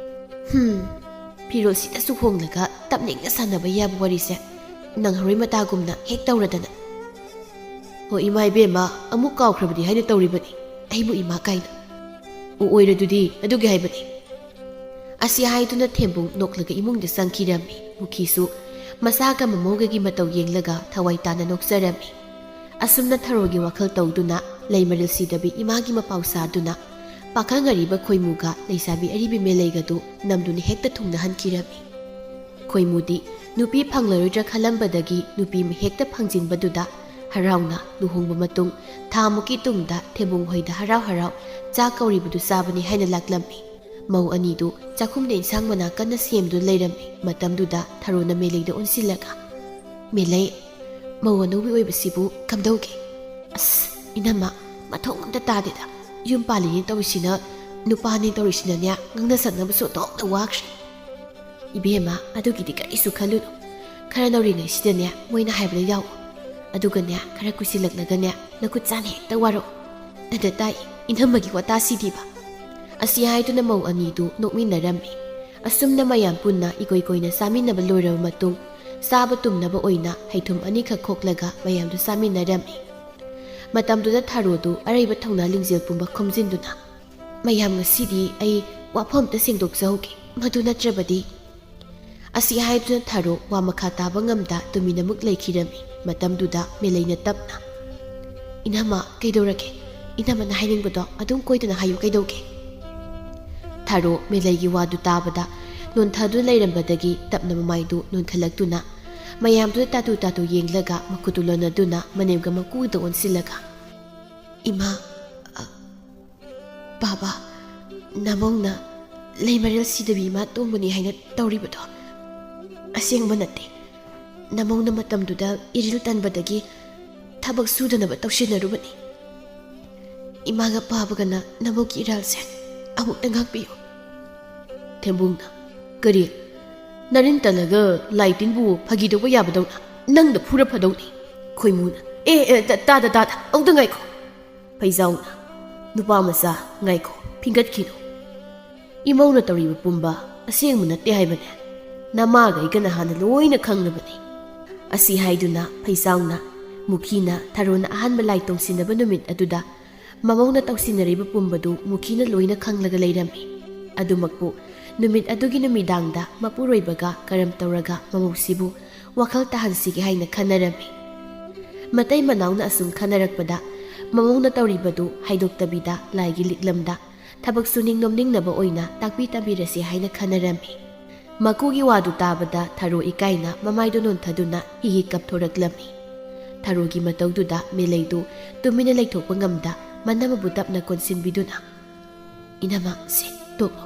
"ꯍꯨꯝ, ꯐꯤꯔꯣꯜ ꯁꯤꯗꯁꯨ ꯍꯣꯡꯂꯒ ꯇꯞꯅ ꯏꯪꯅ ꯁꯥꯟꯅꯕ ꯌꯥꯕ ꯋꯥꯔꯤꯁꯦ ꯅꯪꯍꯧꯔꯣꯏ ꯃꯇꯥꯒꯨꯝꯅ ꯍꯦꯛ ꯇꯧꯔꯗꯅ꯫" "ꯍꯣ, ꯏꯃꯥ ꯏꯕꯦꯝꯃ, ꯑꯃꯨꯛ ꯀꯥꯎꯈ꯭ꯔꯕꯗꯤ ꯍꯥꯏꯅ ꯇꯧꯔꯤꯕꯅꯤ, ꯑꯩꯕꯨ ꯏꯃꯥ ꯀꯥꯏꯅ꯫ ꯑꯣ, ꯑꯣꯏꯔꯗꯨꯗꯤ, ꯑꯗꯨꯒꯤ ꯍꯥꯏꯕꯅꯤ꯫" ꯑꯁꯤ ꯍꯥꯏꯗꯨꯅ ꯊꯦꯝꯕꯨꯡ ꯅꯣꯛꯂꯒ ꯏꯃꯨꯡꯗ ꯆꯪꯈꯤꯔꯝꯃꯤ꯫ ꯃꯨꯈꯤꯁꯨ ꯃꯁꯥꯒ ꯃꯃꯧꯒꯒꯤ ꯃꯇꯧ ꯌꯦꯡꯂꯒ ꯊꯋꯥꯏ ꯇꯥꯅ ꯅꯣꯛꯆꯔꯝꯃꯤ꯫ ꯑꯁꯨꯝꯅ ꯊꯔꯣꯒꯤ ꯋꯥꯈꯜ ꯇꯧꯗꯨꯅ ꯂꯩꯃꯔꯦꯜ ꯁꯤꯗꯕꯤ ꯏꯃꯥꯒꯤ ꯃꯄꯥꯎ ꯁꯥꯗꯨꯅ ꯄꯥꯈꯪ ꯑꯔꯤꯕ ꯈꯣꯏꯃꯨꯒ ꯂꯩꯁꯥꯕꯤ ꯑꯔꯤꯕꯤ ꯃꯦꯂꯩꯒꯗꯨ ꯅꯝꯗꯨꯅ ꯍꯦꯛꯇ ꯊꯨꯡꯅꯍꯟꯈꯤꯔꯝꯃꯤ꯫ ꯈꯣꯏꯃꯨꯗꯤ ꯅꯨꯄꯤ ꯐꯪꯂꯔꯣꯏꯗ꯭ꯔꯥ ꯈꯜꯂꯝꯕꯗꯒꯤ ꯅꯨꯄꯤ ꯑꯃ ꯍꯦꯛꯇ ꯐꯪꯖꯤꯟꯕꯗꯨꯗ ꯍꯔꯥꯎꯅ ꯂꯨꯍꯣꯡꯕ ꯃꯇꯨꯡ ꯊꯥ ꯃꯨꯛꯀꯤ ꯇꯨꯡꯗ ꯊꯦꯝꯕꯨꯡ ꯍꯣꯏꯗ ꯍꯔꯥꯎ ꯍꯔꯥꯎ ꯆꯥꯛ ꯀꯧꯔꯤꯕꯗꯨ ꯆꯥꯕꯅꯤ ꯍꯥꯏꯅ ꯂꯥꯛꯂꯝꯃꯤ꯫ ꯃꯧ ꯑꯅꯤꯗꯨ ꯆꯥꯛꯈꯨꯝꯗ ꯏꯟꯁꯥꯡ ꯃꯅꯥ ꯀꯟꯅ ꯁꯦꯝꯗꯨꯅ ꯂꯩꯔꯝꯃꯤ꯫ ꯃꯇꯝꯗꯨꯗ ꯊꯔꯣꯅ ꯃꯦꯂꯩꯗ ꯑꯣꯟꯁꯤꯜꯂꯒ, "ꯃꯦꯂꯩ, ꯃꯧ ꯑꯅꯧꯕꯤ ꯑꯣꯏꯕꯁꯤꯕꯨ ꯀꯝꯗꯧꯒꯦ?" "ꯑꯁ, ꯏꯅꯝꯃ, ꯃꯊꯣꯡ ꯑꯝꯇ ꯇꯥꯗꯦꯗ꯫ ꯌꯨꯝ ꯄꯥꯜꯂꯤꯅꯦ ꯇꯧꯔꯤꯁꯤꯅ, ꯅꯨꯄꯥꯅꯦ ꯇꯧꯔꯤꯁꯤꯅꯅꯦ, ꯉꯥꯡꯅ ꯁꯛꯅꯕꯁꯨ ꯑꯣꯟꯊꯣꯛꯅ ꯋꯥꯈ꯭ꯔꯦ꯫" "ꯏꯕꯦꯝꯃ, ꯑꯗꯨꯒꯤꯗꯤ ꯀꯔꯤꯁꯨ ꯈꯜꯂꯨꯅꯨ꯫ ꯈꯔ ꯅꯧꯔꯤꯉꯩꯁꯤꯗꯅꯦ, ꯃꯣꯏꯅ ꯍꯥꯏꯕꯗ ꯌꯥꯎꯑꯣ꯫ ꯑꯗꯨꯒꯅꯦ, ꯈꯔ ꯀꯨꯏꯁꯤꯜꯂꯛꯂꯒꯅꯦ, ꯅꯈꯨꯠ ꯆꯥꯅ ꯍꯦꯛꯇ ꯋꯥꯔꯛꯑꯣ꯫ ꯑꯗ ꯇꯥꯏ, ꯏꯅꯝꯃꯒꯤ ꯋꯥꯇꯥꯁꯤꯗꯤꯕ꯫" ꯑꯁꯤ ꯍꯥꯏꯗꯨꯅ ꯃꯧ ꯑꯅꯤꯗꯨ ꯅꯣꯛꯃꯤꯟꯅꯔꯝꯃꯤ꯫ ꯑꯁꯨꯝꯅ ꯃꯌꯥꯝ ꯄꯨꯟꯅ ꯏꯀꯣꯏ ꯀꯣꯏꯅ ꯆꯥꯃꯤꯟꯅꯕ ꯂꯣꯏꯔꯕ ꯃꯇꯨꯡ, ꯆꯥꯕ ꯇꯨꯝꯅꯕ ꯑꯣꯏꯅ ꯍꯩꯊꯨꯝ ꯑꯅꯤꯈꯛ ꯈꯣꯛꯂꯒ ꯃꯌꯥꯝꯗꯨ ꯆꯥꯃꯤꯟꯅꯔꯝꯃꯤ꯫ ꯃꯇꯝꯗꯨꯗ ꯊꯔꯣꯗꯨ ꯑꯔꯩꯕ ꯊꯧꯅꯥ ꯂꯤꯡꯖꯦꯜ ꯄꯨꯝꯕ ꯈꯣꯝꯖꯤꯟꯗꯨꯅ, "ꯃꯌꯥꯝ, ꯉꯁꯤꯗꯤ ꯑꯩ ꯋꯥꯐꯝ ꯑꯝꯇ ꯁꯦꯡꯗꯣꯛꯆꯍꯧꯒꯦ, ꯃꯗꯨ ꯅꯠꯇ꯭ꯔꯕꯗꯤ" ꯑꯁꯤ ꯍꯥꯏꯗꯨꯅ ꯊꯥꯔꯣ ꯋꯥ ꯃꯈꯥ ꯇꯥꯕ ꯉꯝꯗ ꯇꯨꯃꯤꯟꯅꯃꯨꯛ ꯂꯩꯈꯤꯔꯝꯃꯤ꯫ ꯃꯇꯝꯗꯨꯗ ꯃꯦꯂꯩꯅ ꯇꯞꯅ, "ꯏꯅꯝꯃ, ꯀꯩꯗꯧꯔꯒꯦ? ꯏꯅꯝꯃꯅ ꯍꯥꯏꯅꯤꯡꯕꯗꯣ ꯑꯗꯨꯝ ꯀꯣꯏꯗꯅ ꯍꯥꯏꯌꯨ, ꯀꯩꯗꯧꯒꯦ?" ꯊꯥꯔꯣ ꯃꯦꯂꯩꯒꯤ ꯋꯥꯗꯨ ꯇꯥꯕꯗ ꯅꯣꯟꯊꯗꯨꯅ ꯂꯩꯔꯝꯕꯗꯒꯤ ꯇꯞꯅ ꯃꯃꯥꯏꯗꯨ ꯅꯣꯟꯈꯠꯂꯛꯇꯨꯅ ꯃꯌꯥꯝꯗꯨꯗ ꯇꯥꯇꯨ ꯇꯥꯇꯨ ꯌꯦꯡꯂꯒ ꯃꯈꯨꯠꯇꯨ ꯂꯣꯟꯅꯗꯨꯅ ꯃꯅꯦꯝꯒ ꯃꯀꯨꯗ ꯑꯣꯟꯁꯤꯜꯂꯒ, "ꯏꯃꯥ, ꯑ, ꯕꯥꯕꯥ, ꯅꯃꯧꯅ ꯂꯩꯃꯔꯦꯜ ꯁꯤꯗꯕꯤ ꯏꯃꯥ ꯇꯣꯡꯕꯅꯤ ꯍꯥꯏꯅ ꯇꯧꯔꯤꯕꯗꯣ ꯑꯁꯦꯡꯕ ꯅꯠꯇꯦ꯫ ꯅꯃꯧꯅ ꯃꯇꯝꯗꯨꯗ ꯏꯔꯤꯜ ꯇꯟꯕꯗꯒꯤ ꯊꯕꯛ ꯁꯨꯗꯅꯕ ꯇꯧꯁꯤꯟꯅꯔꯨꯕꯅꯤ꯫ ꯏꯃꯥꯒ ꯄꯥꯕꯒꯅ ꯅꯃꯧꯒꯤ ꯏꯔꯥꯜꯁꯦ ꯑꯃꯨꯛꯇ ꯉꯥꯛꯄꯤꯌꯨ꯫" ꯊꯦꯝꯕꯨꯡꯅ, "ꯀꯔꯤ? ꯅꯔꯤꯟ ꯇꯜꯂꯒ ꯂꯥꯏ ꯇꯤꯟꯕꯨ ꯐꯥꯒꯤ ꯇꯧꯕ ꯌꯥꯕꯗꯧꯅ ꯅꯪꯗ ꯐꯨꯔ ꯐꯗꯧꯅꯤ꯫" ꯈꯣꯏꯃꯨꯅ, "ꯑꯦ, ꯑꯦ, ꯇꯥ-, ꯇꯥꯗ, ꯇꯥꯗ, ꯑꯃꯨꯛꯇ ꯉꯥꯏꯈꯣ꯫" ꯐꯩꯖꯥꯎꯅ, "ꯅꯨꯄꯥ ꯃꯆꯥ, ꯉꯥꯏꯈꯣ, ꯐꯤꯡꯒꯠꯈꯤꯅꯨ꯫ ꯏꯃꯧꯅ ꯇꯧꯔꯤꯕ ꯄꯨꯝꯕ ꯑꯁꯦꯡꯕ ꯅꯠꯇꯦ ꯍꯥꯏꯕꯅꯦ꯫ ꯅꯃꯥꯒ ꯑꯩꯒꯅ ꯍꯥꯟꯅ ꯂꯣꯏꯅ ꯈꯪꯂꯕꯅꯤ꯫" ꯑꯁꯤ ꯍꯥꯏꯗꯨꯅ ꯐꯩꯖꯥꯎꯅ, ꯃꯨꯈꯤꯅ ꯊꯥꯔꯣꯅ ꯑꯍꯥꯟꯕ ꯂꯥꯏ ꯇꯣꯡꯁꯤꯟꯅꯕ ꯅꯨꯃꯤꯠ ꯑꯗꯨꯗ ꯃꯃꯧꯅ ꯇꯧꯁꯤꯟꯅꯔꯤꯕ ꯄꯨꯝꯕꯗꯨ ꯃꯨꯈꯤꯅ ꯂꯣꯏꯅ ꯈꯪꯂꯒ ꯂꯩꯔꯝꯃꯤ꯫ ꯑꯗꯨꯃꯛꯄꯨ ꯅꯨꯃꯤꯠ ꯑꯗꯨꯒꯤ ꯅꯨꯃꯤꯗꯥꯡꯗ ꯃꯄꯨꯔꯣꯏꯕꯒ ꯀꯔꯝ ꯇꯧꯔꯒ ꯃꯃꯧꯁꯤꯕꯨ ꯋꯥꯈꯜ ꯇꯥꯍꯟꯁꯤꯒꯦ ꯍꯥꯏꯅ ꯈꯟꯅꯔꯝꯃꯤ꯫ ꯃꯇꯩ ꯃꯅꯥꯎꯅ ꯑꯁꯨꯝ ꯈꯟꯅꯔꯛꯄꯗ ꯃꯃꯧꯅ ꯇꯧꯔꯤꯕꯗꯨ ꯍꯥꯏꯗꯣꯛꯇꯕꯤꯗ ꯂꯥꯏꯒꯤ ꯂꯤꯛꯂꯝꯗ ꯊꯕꯛ ꯁꯨꯅꯤꯡ ꯅꯣꯝꯅꯤꯡꯅꯕ ꯑꯣꯏꯅ ꯇꯥꯛꯄꯤ ꯇꯝꯕꯤꯔꯁꯤ ꯍꯥꯏꯅ ꯈꯟꯅꯔꯝꯃꯤ꯫ ꯃꯀꯨꯒꯤ ꯋꯥꯗꯨ ꯇꯥꯕꯗ ꯊꯥꯔꯣ ꯏꯀꯥꯏꯅ ꯃꯃꯥꯏꯗꯨ ꯅꯣꯟꯊꯗꯨꯅ ꯍꯤ ꯍꯤ ꯀꯞꯊꯣꯔꯛꯂꯝꯃꯤ꯫ ꯊꯥꯔꯣꯒꯤ ꯃꯇꯧꯗꯨꯗ ꯃꯦꯂꯩꯗꯨ ꯇꯨꯃꯤꯟꯅ ꯂꯩꯊꯣꯛꯄ ꯉꯝꯗ ꯃꯅꯝ ꯑꯃꯕꯨ ꯇꯞꯅ ꯀꯣꯟꯁꯤꯟꯕꯤꯗꯨꯅ, "ꯏꯅꯝꯃ, ꯁꯦ, ꯇꯣꯛꯂꯣ꯫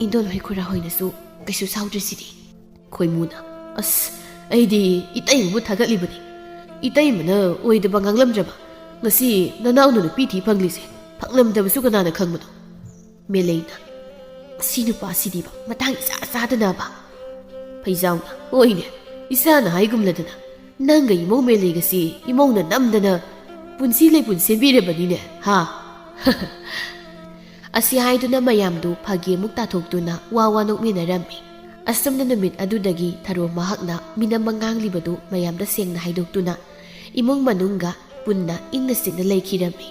ꯏꯟꯗꯣꯜ ꯍꯣꯏ ꯈꯨꯔꯥ ꯍꯣꯏꯅꯁꯨ ꯀꯩꯁꯨ ꯁꯥꯎꯗ꯭ꯔꯤꯁꯤꯗꯤ꯫" ꯈꯣꯏꯃꯨꯅ, "ꯑꯁ, ꯑꯩꯗꯤ ꯏꯇꯩꯃꯕꯨ ꯊꯥꯒꯠꯂꯤꯕꯅꯤ꯫ ꯏꯇꯩꯃꯅ ꯑꯣꯏꯗꯕ ꯉꯥꯡꯂꯝꯗ꯭ꯔꯕ ꯉꯁꯤ ꯅꯅꯥꯎꯅ ꯅꯨꯄꯤ ꯊꯤ ꯐꯪꯂꯤꯁꯦ ꯐꯪꯂꯝꯗꯕꯁꯨ ꯀꯅꯥꯅ ꯈꯪꯕꯅꯣ?" ꯃꯦꯂꯩꯅ, "ꯁꯤ ꯅꯨꯄꯥꯁꯤꯗꯤꯕ ꯃꯇꯥꯡ ꯏꯆꯥ ꯆꯥꯗꯅꯕ꯫" ꯐꯩꯖꯥꯎꯅ, "ꯍꯣꯏꯅꯦ, ꯏꯆꯥꯅ ꯍꯥꯏꯒꯨꯝꯂꯗꯅ ꯅꯪꯒ ꯏꯃꯧ ꯃꯦꯂꯩꯒꯁꯤ ꯏꯃꯧꯅ ꯅꯝꯗꯅ ꯄꯨꯟꯁꯤ ꯂꯩꯄꯨꯟ ꯁꯦꯝꯕꯤꯔꯕꯅꯤꯅꯦ, ꯍꯥ?" ꯑꯁꯤ ꯍꯥꯏꯗꯨꯅ ꯃꯌꯥꯝꯗꯨ ꯐꯥꯒꯤ ꯑꯃꯨꯛ ꯇꯥꯊꯣꯛꯇꯨꯅ ꯋꯥ ꯋꯥ ꯅꯣꯛꯃꯤꯟꯅꯔꯝꯃꯤ꯫ ꯑꯁꯨꯝꯅ ꯅꯨꯃꯤꯠ ꯑꯗꯨꯗꯒꯤ ꯊꯔꯣ ꯃꯍꯥꯛꯅ ꯃꯤꯅꯝꯕ ꯉꯥꯡꯂꯤꯕꯗꯨ ꯃꯌꯥꯝꯗ ꯁꯦꯡꯅ ꯍꯥꯏꯗꯣꯛꯇꯨꯅ ꯏꯃꯨꯡ ꯃꯅꯨꯡꯒ ꯄꯨꯟꯅ ꯏꯪꯅ ꯆꯤꯛꯅ ꯂꯩꯈꯤꯔꯝꯃꯤ꯫